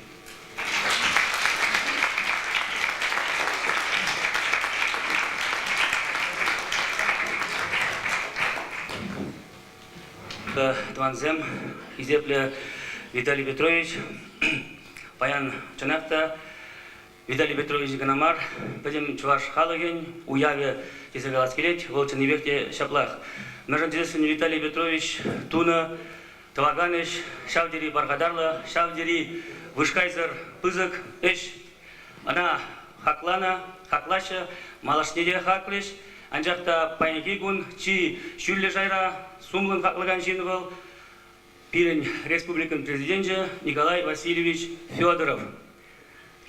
S3: Тӑвансем, хисеплӗ Виталий Петрович, паян чӑнах та Виталий Петрович кӑна мар, пӗтӗм чӑваш халӑхӗн уявӗ тесе калас килет. Вӑл чӑннипех те ҫаплах. Мӗншӗн тесессӗн Виталий Петрович тунӑ тӑвакан ӗҫ ҫав тери пархатарлӑ, ҫав тери вышкайсӑр пысӑк ӗҫ. Ӑна хакланӑ, хаклаҫҫӗ, малашне те хаклӗҫ. Анчах та паянхи кун чи ҫӳллӗ шайра сумлӑн хаклакан ҫын вӑл пирӗн республикӑн президенчӗ Николай Васильевич Федоров.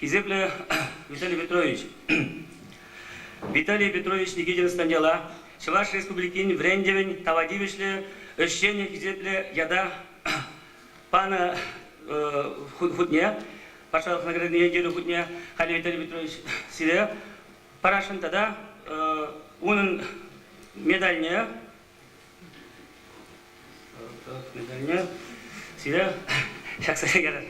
S3: Хисеплӗ Виталий Петрович, Виталий Петрович Никитин Станьяла Чӑваш Республикин вӗрентӗвӗн тава тивӗҫлӗ ӗҫченӗ хисеплӗ ята панӑ хутне, патшалӑх наградине тӳрӗ хутне халӗ Виталий Петрович сире парасшӑн тата унӑн медальне медальне сире ҫакса ярар.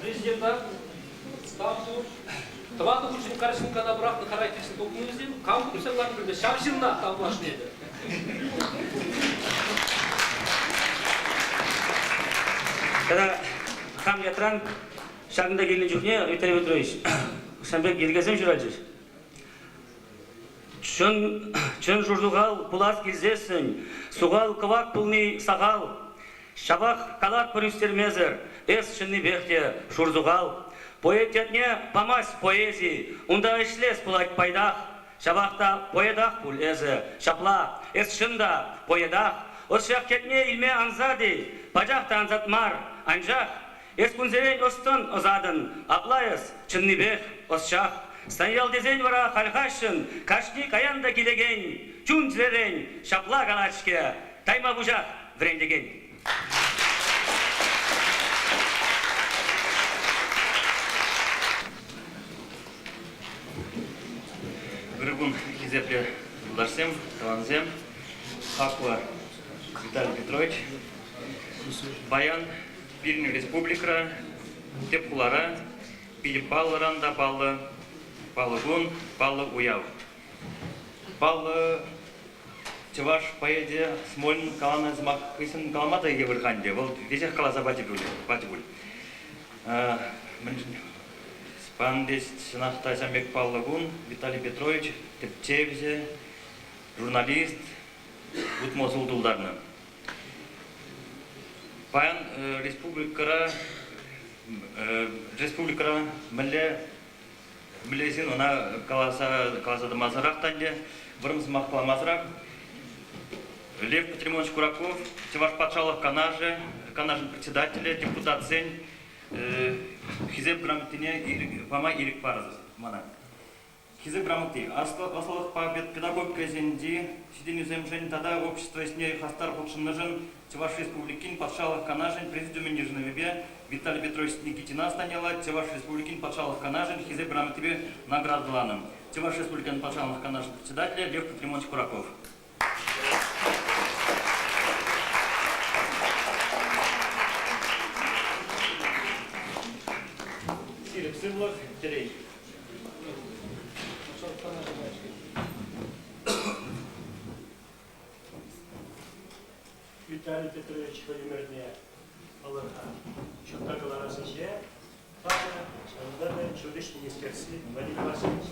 S2: Президента тав ту. Тӑватӑ хутчен карҫынккана пӑрахнӑ характеристика тухнӑ вӗсем. Кам купса ларнӑ пӗлме, ҫав ҫынна тавлашнӑ эпӗ.
S3: Тата хам ятран ҫакӑнта килнӗ чухне, Виталий Петрович, сан пек йӗркесем ҫуралчӗҫ. Чӑн, чӑн шурсухал пулас килсессӗн, сухал кӑвак пулни сахал. Ҫапах калатпӑр ӳстермесӗр, эс чӑннипех те шурсухал. Поэт ятне памасть поэзи, унта ӗҫлес пулать пайтах. Ҫапах та поэтах пуль эсӗ, ҫапла, эс чӑн та поэтах. Ӑсчах ятне илме ансат-и? Пачах та ансат мар, анчах Эс кунсерен ӑс-тӑн ӑсатӑн, апла эс, чӑннипех, ӑсчах. Станьял тесен вара хальхаҫҫӑн кашни каян та килекен чун-чӗререн ҫапла калать-ҫке, тайма пуҫах вӗрентекен.
S4: Ырӑ кун, хисеплӗ юлташсем, тӑвансем, хаклӑ Виталий Петрович. Паян Пирӗн республикӑра, тӗп хулара питӗ паллӑран та паллӑ, паллӑ кун, паллӑ уяв. Паллӑ чӑваш поэчӗ Смолин каланӑ сӑмах хыҫҫӑн калама та йывӑр-ха ӗнтӗ. Вӑл веҫех каласа пачӗ пуль. Пачӗ пуль. Мӗншӗн пан чӑнах та ҫавӑн пек паллӑ кун Виталий Петрович тӗпчевҫӗ, журналист, утмӑл ҫул тултарнӑ. Паян республикӑра республикӑра мӗнле мӗнле ҫын ӑна каласа каласа тӑмасӑрах та ӗнтӗ вӑрӑм сӑмах каламасӑрах Лев Патримонович Кураков Чӑваш патшалӑх канашӗ канашӗн председателӗ депутатсен Хисеп грамотине пама ирӗк парӑр мана. Хисеп грамоти ӑслӑлӑхпа педагогика ӗҫӗнчи ҫитӗнӳсемшӗн тата общество ӗҫне хастар хутшӑннӑшӑн Чӑваш Республикин Патшалӑх Канашӗн Президиумӗн йышӑнӑвӗпе Виталий Петрович Никитина Станьяла Чӑваш Республикин Патшалӑх Канашӗн Хисеп грамотипе наградӑланӑ. Чӑваш Республикин Патшалӑх Канашӗн председателӗ Лев Патримонович Кураков. Ҫирӗп сывлӑх, телей.
S5: Виталий Петрович хӑй ӗмӗрне палӑртнӑ ҫутта кӑларас ӗҫе панӑ, ҫавӑнпа та Ҫутӗҫ министерстви Валерий Васильевич.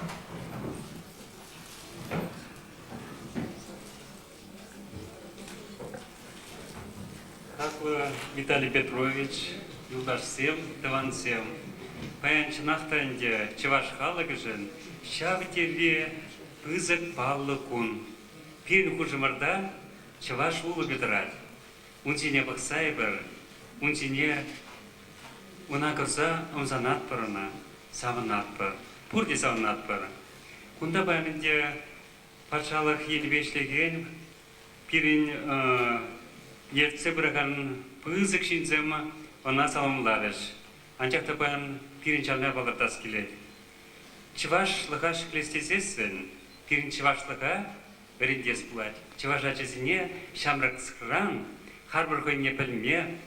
S6: Хаклӑ Виталий Петрович, юлташсем, тӑвансем! Паян чӑнах та ӗнтӗ чӑваш халӑхӗшӗн ҫав тери пысӑк паллӑ кун. Пирӗн хушӑмӑрта чӑваш улӑхӗ тӑрать. Ун ҫине пӑхса эпир, ун ҫине уна курса ӑмсанатпӑр ӑна, савӑнатпӑр. Пурте савӑнатпӑр. Кунта паян ӗнтӗ. Патшалӑх енӗпе ӗҫлекен пирӗн ертсе пыракан пысӑк ҫынсем ӑна саламларӗҫ. Анчах та паян пирӗн ҫавна палӑртас килет. Чӑвашлӑха ҫӗклес тесессӗн пирӗн чӑвашлӑха вӗрентес пулать. Чӑваш ачисене ҫамрӑкран харпӑр хӑйне пӗлме,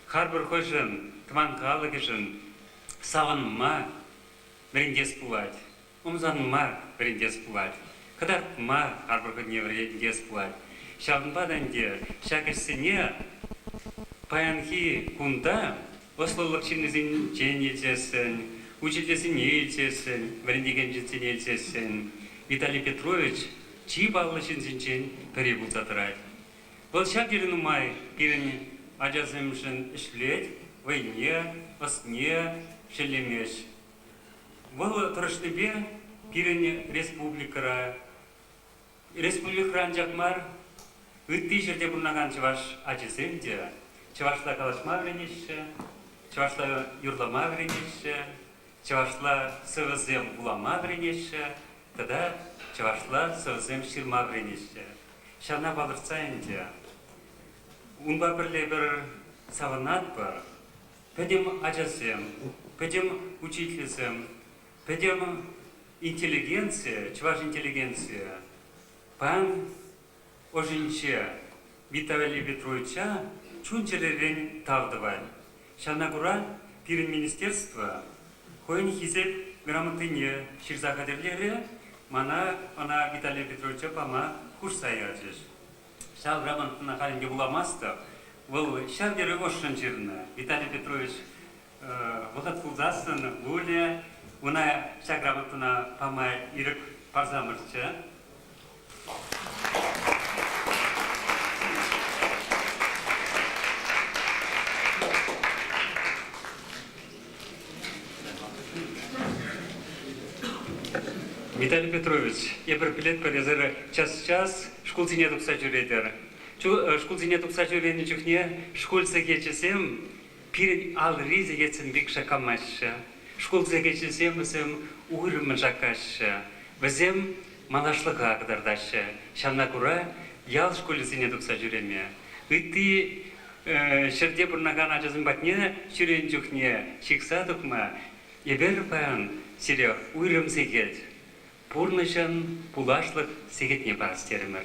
S6: харпӑр хӑйшӗн, тӑван халӑхӗшӗн савӑнма вӗрентес пулать. Ӑмсанма вӗрентес пулать, кӑтартма харпӑр хӑйне вӗрентес пулать. Ҫавӑнпа та ӗнтӗ ҫак ӗҫсене паянхи кунта ӑслӑлӑх ҫыннисенчен илсессӗн, учительсене илсессӗн, вӗрентекен ҫынсене илсессӗн Виталий Петрович чи паллӑ ҫынсенчен пӗри пулса тӑрать. Вӑл ҫав тери нумай пирӗн ачасемшӗн ӗҫлет, вӑйне, ӑсне шеллемест. Вӑл тӑрӑшнипе пирӗн республикӑра, республикӑра анчах мар, ытти ҫӗрте пурӑнакан чӑваш ачисем те чӑвашла калаҫма вӗренеҫҫӗ, чӑвашла юрлама вӗренеҫҫӗ, чӑвашла сӑвӑсем вулама вӗренеҫҫӗ тата чӑвашла сӑвӑсем ҫырма вӗренеҫҫӗ. Ҫавна палӑртса ӗнтӗ унпа пӗрле пӗр савӑнатпӑр, Пӗтӗм ачасем, пӗтӗм учительсем, пӗтӗм интеллигенци, чӑваш интеллигенцийӗ паян ӑшӗнче Виталий Петровича чун-чӗререн тав тӑвать. Ҫавна кура пирӗн министерство хӑйӗн Хисеп грамотине ҫырса хатӗрлерӗ, мана ӑна Виталий Петровича пама хушса ячӗҫ. Ҫав грамотӑна халь ӗнтӗ вуламастӑп. Вӑл ҫав тери ӑшшӑн ҫырнӑ. Виталий Петрович вӑхӑт пулсассӑн вулӗ. Ӑна ҫак грамотӑна пама ирӗк парсамӑрччӗ. Виталий Петрович, эпир пӗлетпӗр, эсир час-час шкулсене тухса ҫӳретӗр. Шкулсене тухса ҫӳренӗ чухне шкул сехечӗсем пирӗн алри сехетсем пек шаккамаҫҫӗ. Шкул сехечӗсем вӗсем уйрӑммӑн шаккаҫҫӗ. Вӗсем малашлӑха кӑтартаҫҫӗ. Ҫавна кура ял шкулӗсене тухса ҫӳреме, ытти ҫӗрте пурӑнакан ачасем патне ҫӳренӗ чухне ҫыхса тухма эпир паян сире уйрӑм сехет, пурнӑҫӑн пуласлӑх сехетне парас терӗмӗр.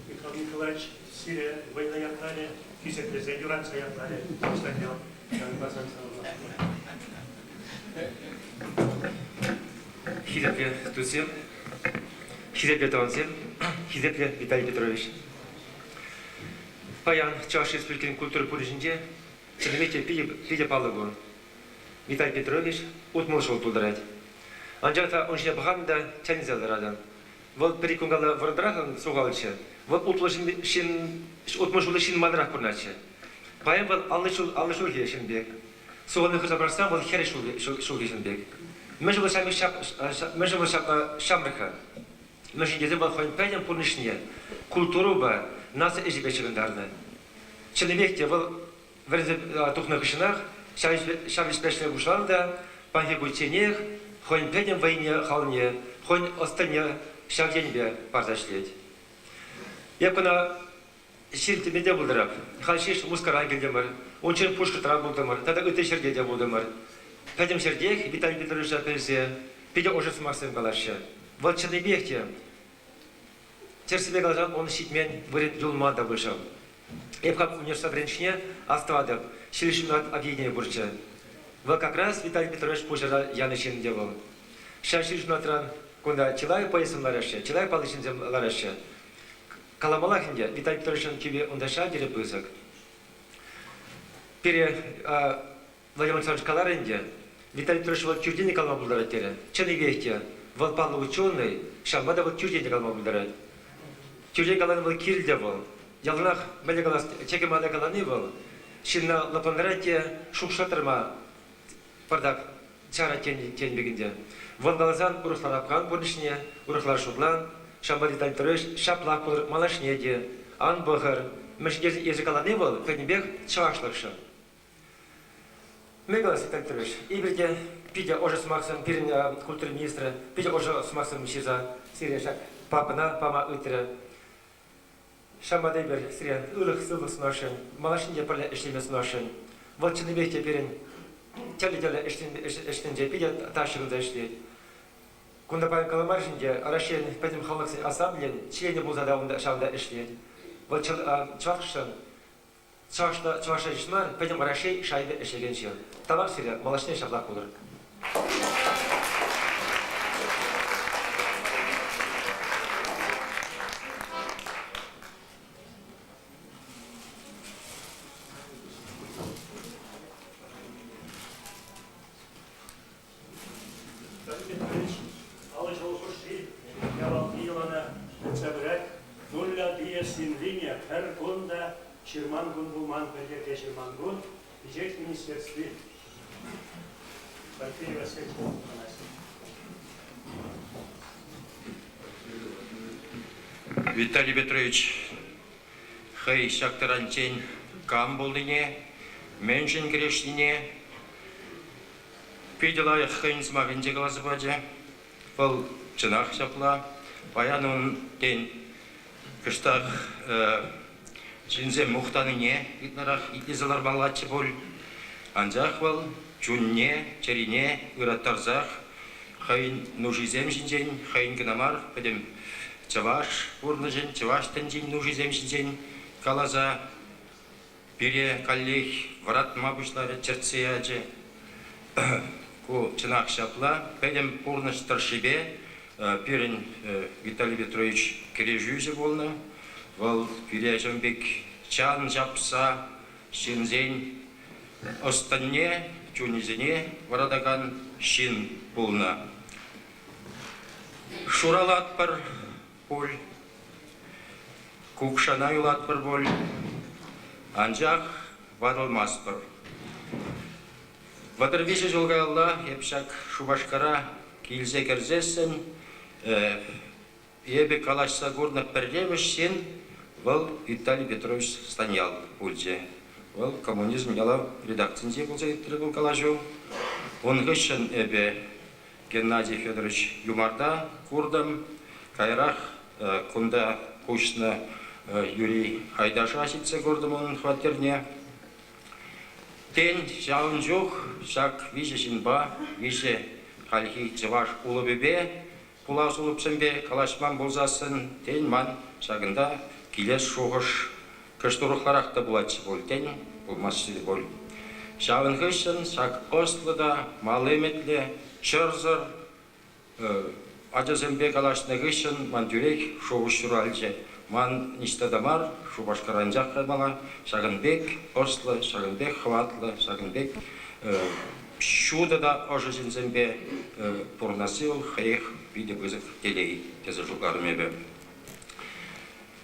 S5: Михаил Николаевич, сире вӑйлӑ ятларӗ, хисеплесе юратса ятларӗ Станьял.
S7: Хисеплӗ туссем, хисеплӗ тӑвансем, хисеплӗ Виталий Петрович. Паян Чӑваш Республикин культура пурнӑҫӗнче чӑннипе те питӗ, питӗ паллӑ кун. Виталий Петрович 60 ҫул тултарать. Анчах та ун ҫине пӑхатӑн та тӗлӗнсе ларатӑн. Вӑл пӗр-ик кун калла вӑрӑмрах сухалччӗ. Вӑл 60 ҫын, 60 ҫулти ҫын манрах пурӑнатчӗ. Паян вӑл 50 ҫул, 50 ҫулхи ҫын пек. Сухалне хырса пӑрахсан вӑл 40 ҫулхи ҫын пек. Мӗншӗн вӑл мӗншӗн вӑл ҫамрӑк-ха? Мӗншӗн тесен вӑл хӑйӗн пӗтӗм пурнӑҫне культурӑпа, наци ӗҫӗпе ҫыхӑнтарнӑ. Чӑннипех те вӑл вӗренсе тухнӑ хыҫҫӑнах ҫав ӗҫпе ӗҫлеме пуҫланӑ та паянхи кунчченех хӑйӗн пӗтӗм вӑйне-халне, хӑйӗн ӑс-тӑнне ҫав енпе парса ӗҫлет. Эп кӑна ҫил те пултӑрап. Халь ҫеҫ Мускавран килтӗмӗр, унччен Пушкӑртран пултӑмӑр тата ытти ҫӗрте те пултӑмӑр. Пӗтӗм ҫӗртех Виталий Петровича пӗлсе питӗ ӑшӑ сӑмахсем калаҫҫӗ. Вӑл чӑннипех те тӗрӗссипе каласан ун ҫитмен вырӑн юлман та пуль ҫав. Эп хам университет вӗренчине астӑватӑп, ҫил ҫунат объединение пурччӗ. Вӑл как раз Виталий Петрович пуҫарса янӑ ҫын ӗнтӗ вӑл. Ҫав ҫил ҫунатран кунта чылай поэтсем лараҫҫӗ, чылай паллӑ ҫынсем лараҫҫӗ. Каламаллах ӗнтӗ, Виталий Петровичӑн тӳпи унта ҫав тери пысӑк. Пире Владимир Александрович каларӗ ӗнтӗ, Виталий Петрович вӑл тӳртен те калама пултарать терӗ. Чӑннипех те, вӑл паллӑ ученӑй, ҫавӑнпа та вӑл тӳртен те калама пултарать. Тӳртен калани вӑл кирлӗ вӑл. Яланах мӗнле калас, чӗкӗ-мана калани вӑл ҫынна лӑплантарать те шухӑшлаттарма пӑртак чарать тен пек ӗнтӗ. Вӑл каласан урӑхларах пурнӑҫне, урӑхла шутлан. Ҫавӑнпа Виталий Петрович ҫаплах пулӑр малашне те. Ан пӑхӑр. Мӗншӗн тесен эсӗ калани вӑл пӗтӗмпех чӑвашлӑхшӑн. Мӗн калас, Виталий Петрович, эпир те питӗ ӑшӑ сӑмахсем, пирӗн культура министрӗ питӗ ӑшӑ сӑмахсем ҫырса сире ҫак папкӑна пама ыйтрӗ. Ҫавӑнпа та эпир сире ырӑх-сывлӑх сунасшӑн, малашне те пӗрле ӗҫлеме сунасшӑн. Вӑл чӑннипех те пирӗн тӗрлӗ-тӗрлӗ ӗҫсенче питӗ тачӑ ҫыхӑнса ӗҫлет. Кунта паян каламарӗҫ ӗнтӗ, Раҫҫейӗн пӗтӗм халӑхсен ассамблейин членӗ пулса та унта ҫавӑнта ӗҫлет. Вӑл чӑвашшӑн чӑвашла чӑвашла ҫеҫ мар, пӗтӗм Раҫҫей шайӗпе ӗҫлекен ҫын. Тавах сире, малашне ҫаплах пулӑр.
S5: Виталий Петрович 50 ҫул хушши явапли йӑлана тытса пырать. Нулля пьесин пӗр кун та ҫырман кун пулман, пӗлтерсе ҫырман кун Пичет министерстви Порфирий Васильевич Афанасьев.
S8: Виталий Петрович хӑй ҫак таранччен кам пулнине, мӗншӗн кӗрешнине Питӗ лайӑх хӑйӗн сӑмахӗнче каласа пачӗ. Вӑл чӑнах ҫапла. Паян ун, тен, кӑштах ҫынсем мухтанине ытларах итлесе лармаллаччӗ пуль. Анчах вӑл чунне, чӗрине ыраттарсах хӑйӗн нушисем ҫинчен, хӑйӗн кӑна мар, пӗтӗм чӑваш пурнӑҫӗн, чӑваш тӗнчин нушисем ҫинчен каласа Пире каллех вӑратма пуҫларӗ, чӗртсе ячӗ. Ку чӑнах ҫапла. Пӗтӗм пурнӑҫ тӑршшӗпе пирӗн Виталий Петрович кӗрешӳҫӗ пулнӑ. Вӑл пире ҫавӑн пек чан ҫапса ҫынсен ӑс-тӑнне, чунӗсене вӑратакан ҫын пулнӑ. Шуралатпӑр пуль, Кукшана юлатпӑр пуль, анчах ватӑлмастпӑр. 33 ҫул каялла эп ҫак Шупашкара килсе кӗрсессӗн эпӗ калаҫса курнӑ пӗрремӗш ҫын вӑл Виталий Петрович Станьял пулчӗ. Вӑл «Коммунизм ялав» редакцинче пулса иртрӗ ку калаҫу. Ун хыҫҫӑн эпӗ Геннадий Федорович Юмарта куртӑм. Каярах кунта куҫнӑ Юрий Айдаша ҫитсе куртӑм унӑн хваттерне. Тен, ҫавӑн чух ҫак виҫӗ ҫынпа, виҫӗ хальхи чӑваш улӑпӗпе, пулас улӑпсемпе калаҫман пулсассӑн, тен, ман ҫакӑнта килес шухӑш кӑшт урӑхларах та пулатчӗ пуль, тен, пулмастчӗ те пуль. Ҫавӑн хыҫҫӑн ҫак ӑслӑ та мал ӗмӗтлӗ, чӑрсӑр ачасемпе калаҫнӑ хыҫҫӑн ман тӳрех шухӑш ҫуралчӗ. Ман ниҫта та мар, Шупашкар анчах каймалла. Ҫакӑн пек ӑслӑ, ҫакӑн пек хӑватлӑ, ҫакӑн пек ҫутӑ та ӑшӑ ҫынсемпе пурӑнасси вӑл хӑех питӗ пысӑк телей тесе шутларӑм эпӗ.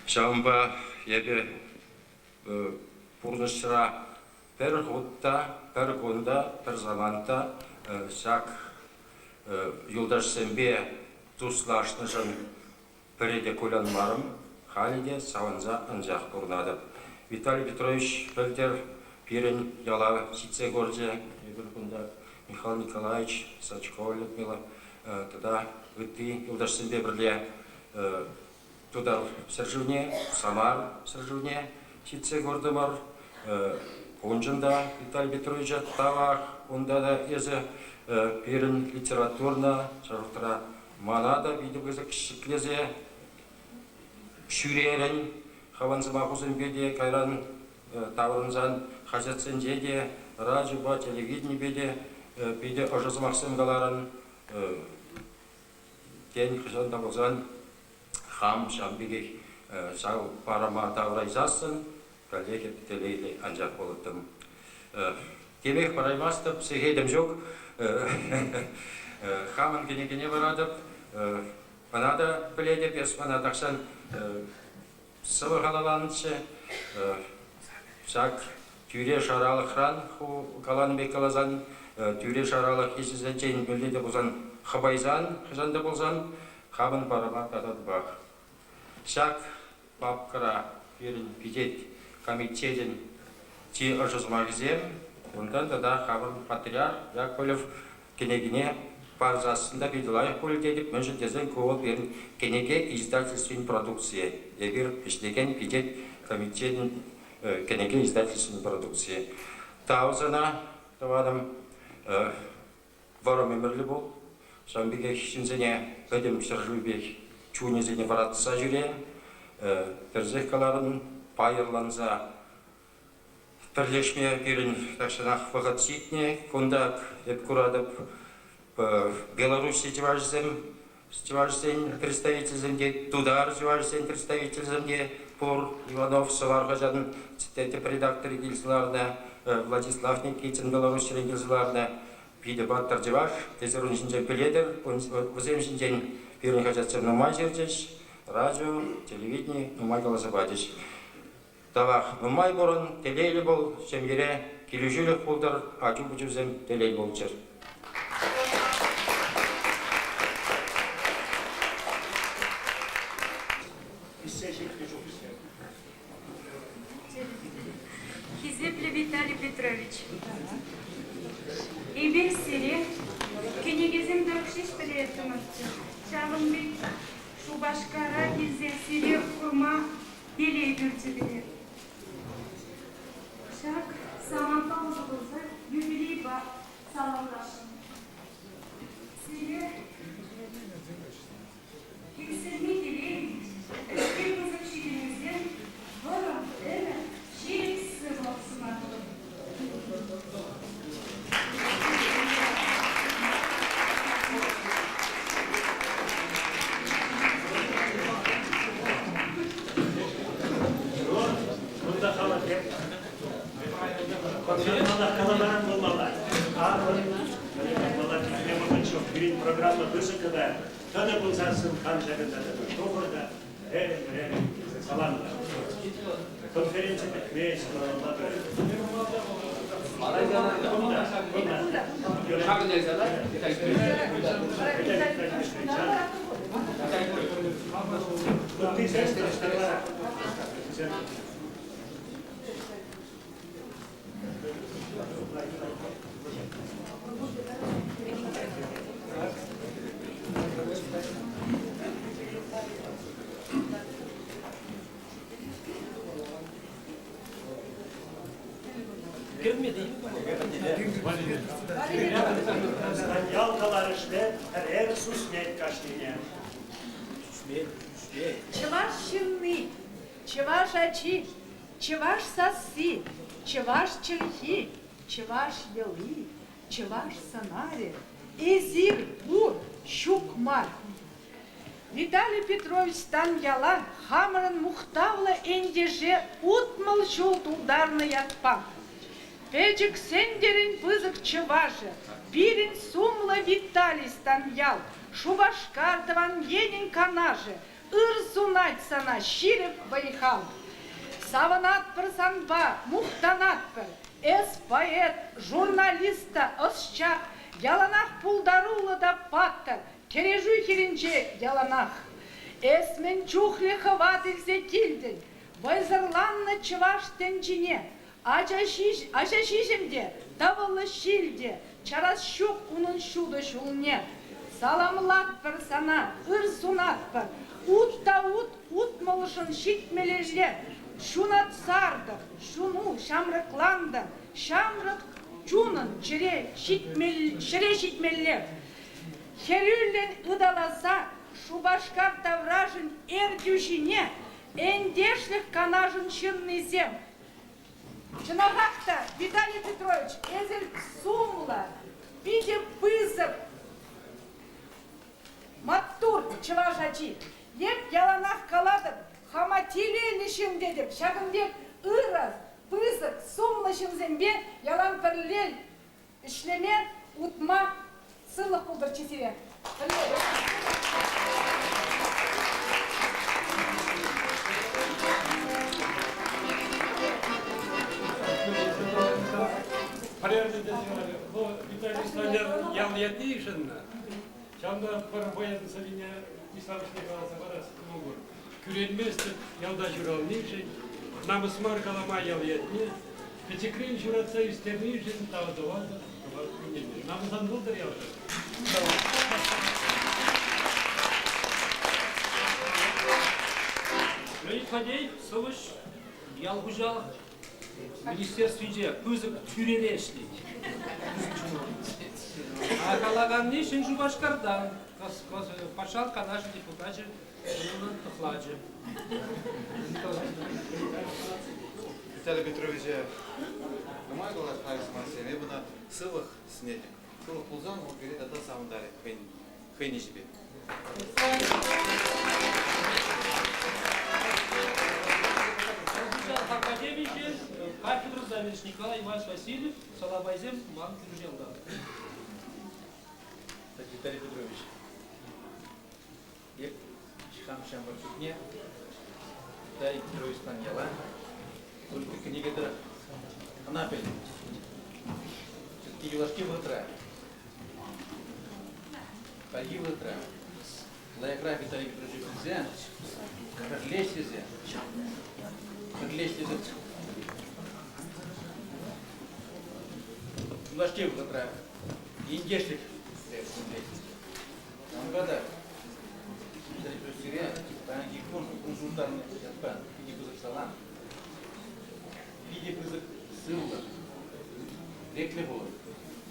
S8: Ҫавӑнпа эпӗ пурнӑҫра пӗр хут та, пӗр кун та, пӗр самант та ҫак юлташсемпе туслашнӑшӑн пӗрре те кулянмарӑм, халӗ те савӑнса анчах пурӑнатӑп. Виталий Петрович пӗлтӗр пирӗн яла ҫитсе курчӗ. Эпир кунта Михаил Николаевич Сачкова Людмила тата ытти юлташсемпе пӗрле Тутар ҫӗршывне, Самар ҫӗршывне ҫитсе куртӑмӑр. Уншӑн та Виталий Петровича тавах. Унта та эсӗ пирӗн литературна, ҫав мана та питӗ пысӑк ҫӗклесе ҫӳрерӗн. Хӑвӑн сӑмахусемпе те кайран таврӑнсан хаҫатсенче те, радиопа, телевиденипе те питӗ ӑшӑ сӑмахсем каларӑн. Тен, хӑҫан та пулсан хам ҫав пекех ҫав парӑма таврайсассӑн каллех эп телейлӗ анчах пулӑттӑм. Темех параймастӑп, сехетӗм ҫук. Хамӑн кӗнекене паратӑп. Ӑна та пӗлетӗп, эс мана тахҫан сӑвӑ халаланӑччӗ. Ҫак тӳре-шаралӑхран ху каланӑ пек каласан, тӳре-шаралӑх ӗҫӗсенчен мӗнле те пулсан хӑпайсан, хӑҫан та пулсан, хамӑн парӑма тататӑпах. Ҫак папкӑра пирӗн пичет. комитечӗн чи ӑшӑ сӑмахӗсем. Унтан тата хамӑр патриарх Яковлев кӗнекине парсассӑн та питӗ лайӑх пулӗ тетӗп, мӗншӗн тесен ку вӑл пирӗн кӗнеке издательствин продукцийӗ. Эпир ӗҫлекен пичет комитечӗн кӗнеке издательствин продукцийӗ. Тав сана, тӑванӑм, вӑрӑм ӗмӗрлӗ пул. Ҫавӑн пекех ҫынсене пӗтӗм ҫӗршывӗпех чунӗсене вӑратса ҫӳре. Тӗрӗсех каларӑн, пайӑрланса пӗрлешме пирӗн тахҫанах вӑхӑт ҫитнӗ. Кунта эп куратӑп, Белорусси чӑвашӗсем, чӑвашсен представителӗсем те, тутар чӑвашсен представителӗсем те пур. Иванов Сӑвар хаҫатӑн тӗп редакторӗ килсе ларнӑ, Владислав Никитин Белоруссирен килсе ларнӑ. Питӗ паттӑр чӑваш, эсир ун ҫинчен пӗлетӗр. Вӗсем ҫинчен пирӗн хаҫатсем нумай ҫырчӗҫ, радио, телевидени нумай каласа пачӗҫ. Тавах, нумай пурӑн, телейлӗ пул, ҫемьере килӗшӳлӗх пултӑр, ачу-пӑчусем телей пулччӑр.
S5: Ӳссе ҫитнӗ чухсем.
S9: Хисеплӗ Виталий Петрович, эпир сире кӗнекесем тӑрӑх ҫеҫ пӗлеттӗмӗрччӗ. Ҫавӑн пек Шупашкара килсе сире курма телей пӳрчӗ пире. Ҫак самантпа усӑ курса юбилейпа саламласшӑн. Сире иксӗлми телей, ӗҫпе пысӑк ҫитӗнӳсем, вӑрӑм ӗмӗр, ҫирӗп сывлӑх сунатпӑр.
S5: Кунта халӑх каламаран пулмалла. Пирӗн программа пысӑк та тӑнӑ пулсассӑн хам ҫакӑнта тӑтӑр. Тухӑр та рерӗн-рерӗн тесе саламлар. Конференци пӗтмест, малалла пырать. Кунта, кунта. Ыттисем тӑрӑштарла. Ял каларӑшне пӗрер сусмет кашнине.
S10: Чӑваш ҫынни, чӑваш ачи, чӑваш сасси, чӑваш чӗлхи, чӑваш йӑли, чӑваш сӑнарӗ. Эсир пур, ҫук мар. Виталий Петрович Станьяла хамӑрӑн мухтавлӑ ентеше 60 ҫул тултарнӑ ятпа Пӗчӗк Сӗнтӗрӗн пысӑк чӑвашӗ, пирӗн сумлӑ Виталий Станьял, Шупашкар тӑван енӗн канашӗ, ыр сунать сана ҫирӗп вӑй-хал. Савӑнатпӑр санпа, мухтанатпӑр. Эс поэт, журналист та ӑсчах, яланах пултаруллӑ та паттӑр, Кӗрешӳ хирӗнче яланах. Эс мӗн чухлӗ хӑват илсе килтӗн, вӑйсӑрланнӑ чӑваш тӗнчине. Ача-ҫиҫӗм те, тӑвӑллӑ ҫил те чарас ҫук унӑн ҫутӑ ҫулне. Саламлатпӑр сана, ыр сунатпӑр. Ут та ут утмӑлшӑн ҫитмӗлелле ҫунат сартӑр, чуну ҫамрӑклантӑр, ҫамрӑк чунӑн чӗре ҫӗре ҫитмелле. Хӗрӳллӗн ыталаса Шупашкар таврашӗн ертӳҫине Ентешлӗх канашӗн ҫыннисем. Чӑнахах та, Виталий Петрович, эсир сумлӑ, питӗ пысӑк, маттур чӑваш ачи. Эп яланах калатӑп, хама телейлӗ ҫын тетӗп. Ҫакӑн пек ырӑ, пысӑк, сумлӑ ҫынсемпе ялан пӗрле Ӗҫлеме, утма сывлӑх пултӑрччӗ сире.
S11: Виталий Сталин ял ятне йышӑннӑ. Ҫавӑнпа пӗр поэтӑн сӑввине Исламышне каласа парас кӑмӑл пур. Кӳренместӗп ялта ҫуралнишӗн. Намӑс мар калама ял ятне, пӗчӗкрен ҫуратса ӳстернишӗн тав тӑватӑп тӑван кунӗне. Намӑс ан пултӑр ялшӑн.
S2: Леонид Фадеев сӑвӑҫ ял хуҫалӑх министерствинче пысӑк тӳрере ӗҫлет. А калаканни Ҫӗн Шупашкартан, Патшалӑх Канашӗн депутачӗ унӑн тӑхлачӗ.
S12: Виталий Петровича нумай калас сӑмахсем. Эп ӑна сывлӑх сӗнетӗп. Сывлӑх пулсан вӑл пире тата савӑнтарӗ хӑйӗн ӗҫӗпе.
S2: Хуҫалӑх академийӗнче кафедра заведующи Николай Иванович Васильев Салабайсем ман кӳршӗ ялта.
S13: Виталий Петрович, эп хам ҫамрӑк чухне Виталий Петрович Станьяла только кӗнеке тӑрӑх ӑна пӗлнӗ. Все-таки юлашки вӑхӑтра Хальхи вӑхӑтра лайӑхрах Виталий Петровича пӗлсе, пӗрлеш тесе, пӗрлеш тесе юлашки вӑхӑтра ентешлӗх Ҫавӑнпа та Виталий Петрович сире паянхи кун кун ятпа питӗ пысӑк салам, питӗ пысӑк сывлӑх, реклӗ пулӑр,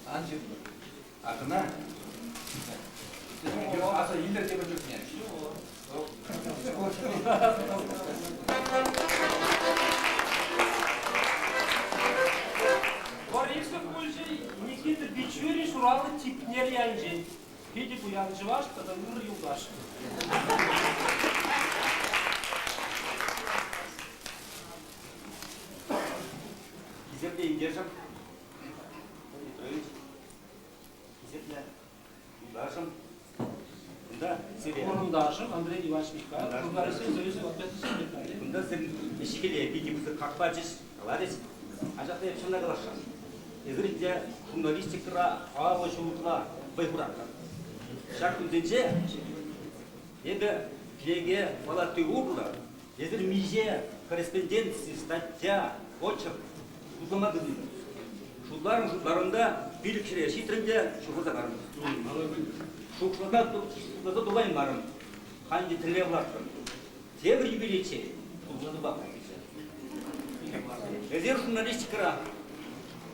S13: ан ҫыртӑр. Акӑна аса илтӗр тепӗр чухне.
S2: Борисов пулчӗ Никита Бичурин ҫуралнӑ Типнер ялӗнчен. Питӗ пуян чӑваш тата ырӑ юлташ.
S14: Хисеплӗ ентешӗм, Петрович, Хисеплӗ юлташӑм, кунта сире...
S2: Хурӑнташӑм Андрей Иванович Михайлов, журналистсен союзӗн ответственный
S14: Кунта сирӗн ӗҫ-хӗле питӗ пысӑк хак пачӗҫ, каларӗҫ. Анчах та эп ҫавна каласшӑн. Эсир те журналистикӑра 50 ҫул ытла вӑй хуратӑр. Ҫак кунсенче эпӗ кӗнеке палати урлӑ эсир миҫе корреспонденци, статья, очерк шутлама тытӑнтӑм. Шутларӑм-шутларӑм та 500-е ҫитрӗм те шухӑша карӑм. Шухӑшласа тупаймарӑм. Халь те тӗллев лартрӑм. Тепӗр юбилейччен шухӑшласа тупатӑп. Эсир журналистикӑра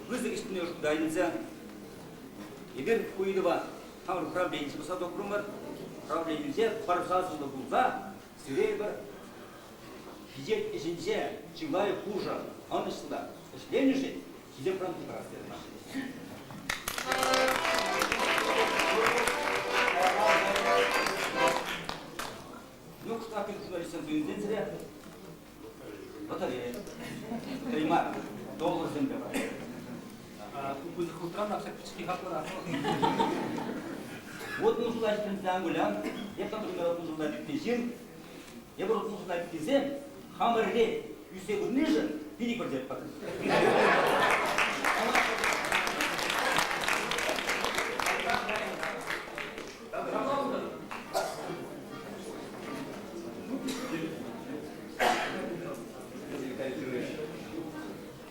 S14: пысӑк ӗҫ шута илсе эпир ку ыйтӑва хамӑр правление пӑхса тухрӑмӑр. Правленинче пӗр сасӑллӑ пулса сире эпир Хисеп ӗҫӗнче чылай хушӑ ӑнӑҫлӑ ӗҫленӗшӗн хисеп грамоти парас терӗм. Ну, кстати, журналистсем союзӗнчен сире лотерея. Лотерея мар, долларсемпе парать.
S2: Пысӑк хутран ҫак пӗчӗкки хаклӑрах.
S14: Вот мусула ҫитӗнсе ан кулян, эп, например, вот мусула ӳкнӗ ҫын, Эпир утмӑлшӑна тесен хамӑр рет ӳссе пынишӗн питӗ пӗлтеретпӗр.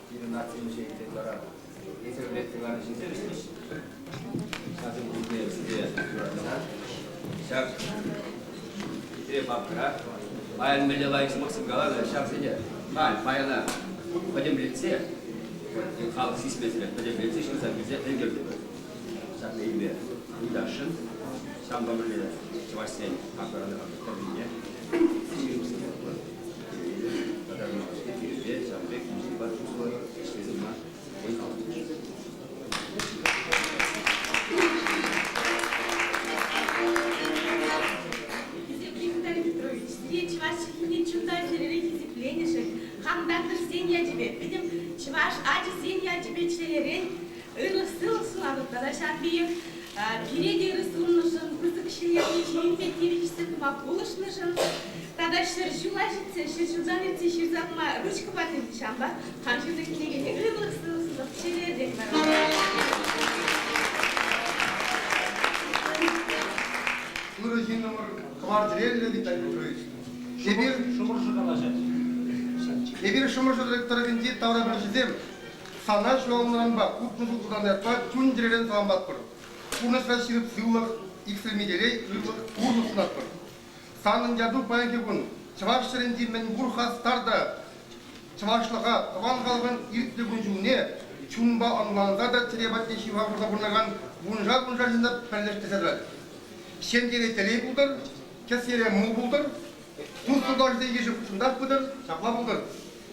S13: Пирӗн наци музейӗнчен вара эсир вӗрентсе ларнӑ ҫынсем ӗҫлеҫҫӗ. Ҫакӑн пирки сире юратса ҫак хитре папкӑра паян мӗнле лайӑх сӑмахсем каланӑ, ҫавсене халь паяна пӗтӗмлетсе халӑх сисмесӗрех пӗтӗмлетсе ҫырса килсе ӗлкӗртӗмӗр. Ҫакна илме ыйтасшӑн. Ҫавӑнпа пӗрле чӑвашсен тӗррине ҫырусене тата малашне пирӗнпе ҫавӑн пек музейпа туслӑ ӗҫлесе пыма вӑй-хал
S15: Хисеплӗ Виталий Петрович, сире чӑваш чӗлхине чунтан чӗререн хисепленӗшӗн, хам тантӑшсен ячӗпе, пӗтӗм чӑваш ачисен ячӗпе чӗререн ырлӑх-сывлӑх сунатӑп тата ҫав пекех пире те ырӑ суннӑшӑн, пысӑк ҫӗнтерни ҫийӗнпе тивӗҫсе тума пулӑшнӑшӑн тата 100 ҫула ҫитсе, 100 ҫултан иртсе ҫырса пыма ручкӑпа тивнӗ ҫавӑнпа хам ҫырнӑ кӗнекене ырлӑх-сывлӑх чӗререн
S16: Ырӑ ҫыннӑмӑр кӑвар чӗреллӗ Виталий Петрович. Эпир
S2: Шӑмӑршӑ калаҫать.
S16: Эпир Шӑмӑршӑ тӑрӑхӗнчи таврапӗлӳҫӗсем сана ҫуралнӑранпа 60 ҫул тултарнӑ ятпа чун-чӗререн саламлатпӑр. Пурнӑҫра ҫирӗп сывлӑх, иксӗлми телей, ырлӑх, пурлӑх сунатпӑр. Санӑн яту паянхи кун чӑваш ҫӗрӗнчи мӗнпур хастар та чӑвашлӑха, тӑван халӑхӑн иртнӗ кун-ҫулне чунпа ӑнланса та чӗре патне ҫывӑха хурса пурӑнакан вуншар-вуншар ҫынна пӗрлештерсе тӑрать. Ҫемьере телей пултӑр, кӗсьере мул пултӑр, тус-юлташсен йышӗ хутшӑнсах пытӑр, ҫапла пултӑр.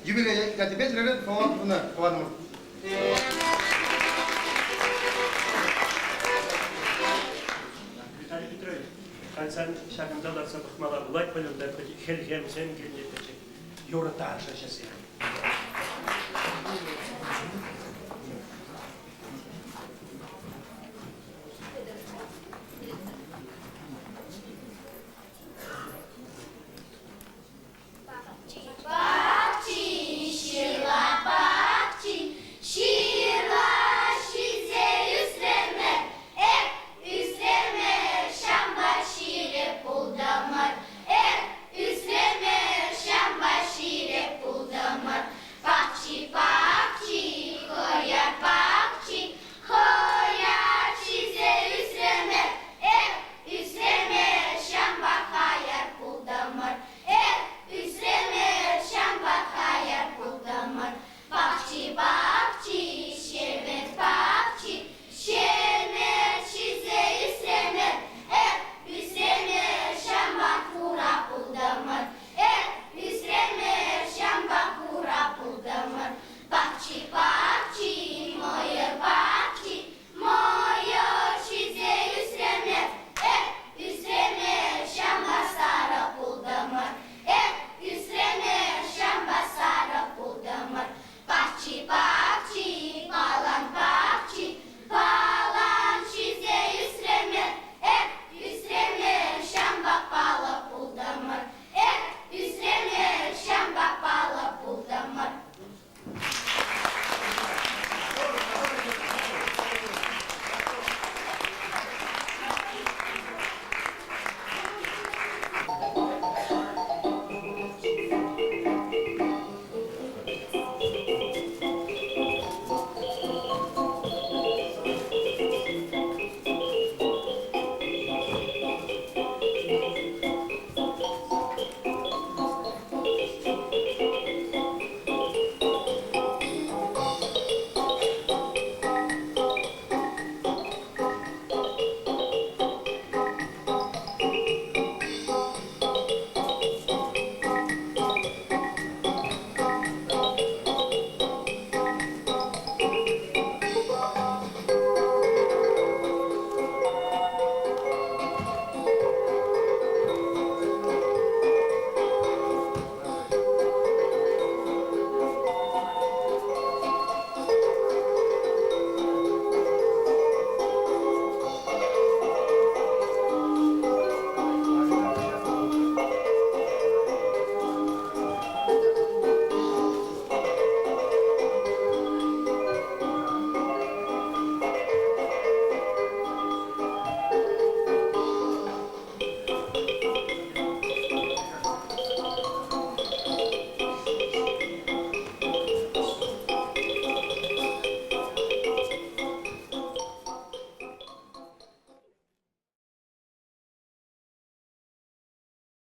S16: Юбилей ячӗпе чӗререн салам тунӑ тӑванӑмӑр.
S5: Виталий Петрович, кайсан ҫакӑнта ларса пӑхмалла пулать пуль унта пӗчӗк хӗлхемсем килнӗ пӗчӗк юрӑ-ташӑҫӑсем.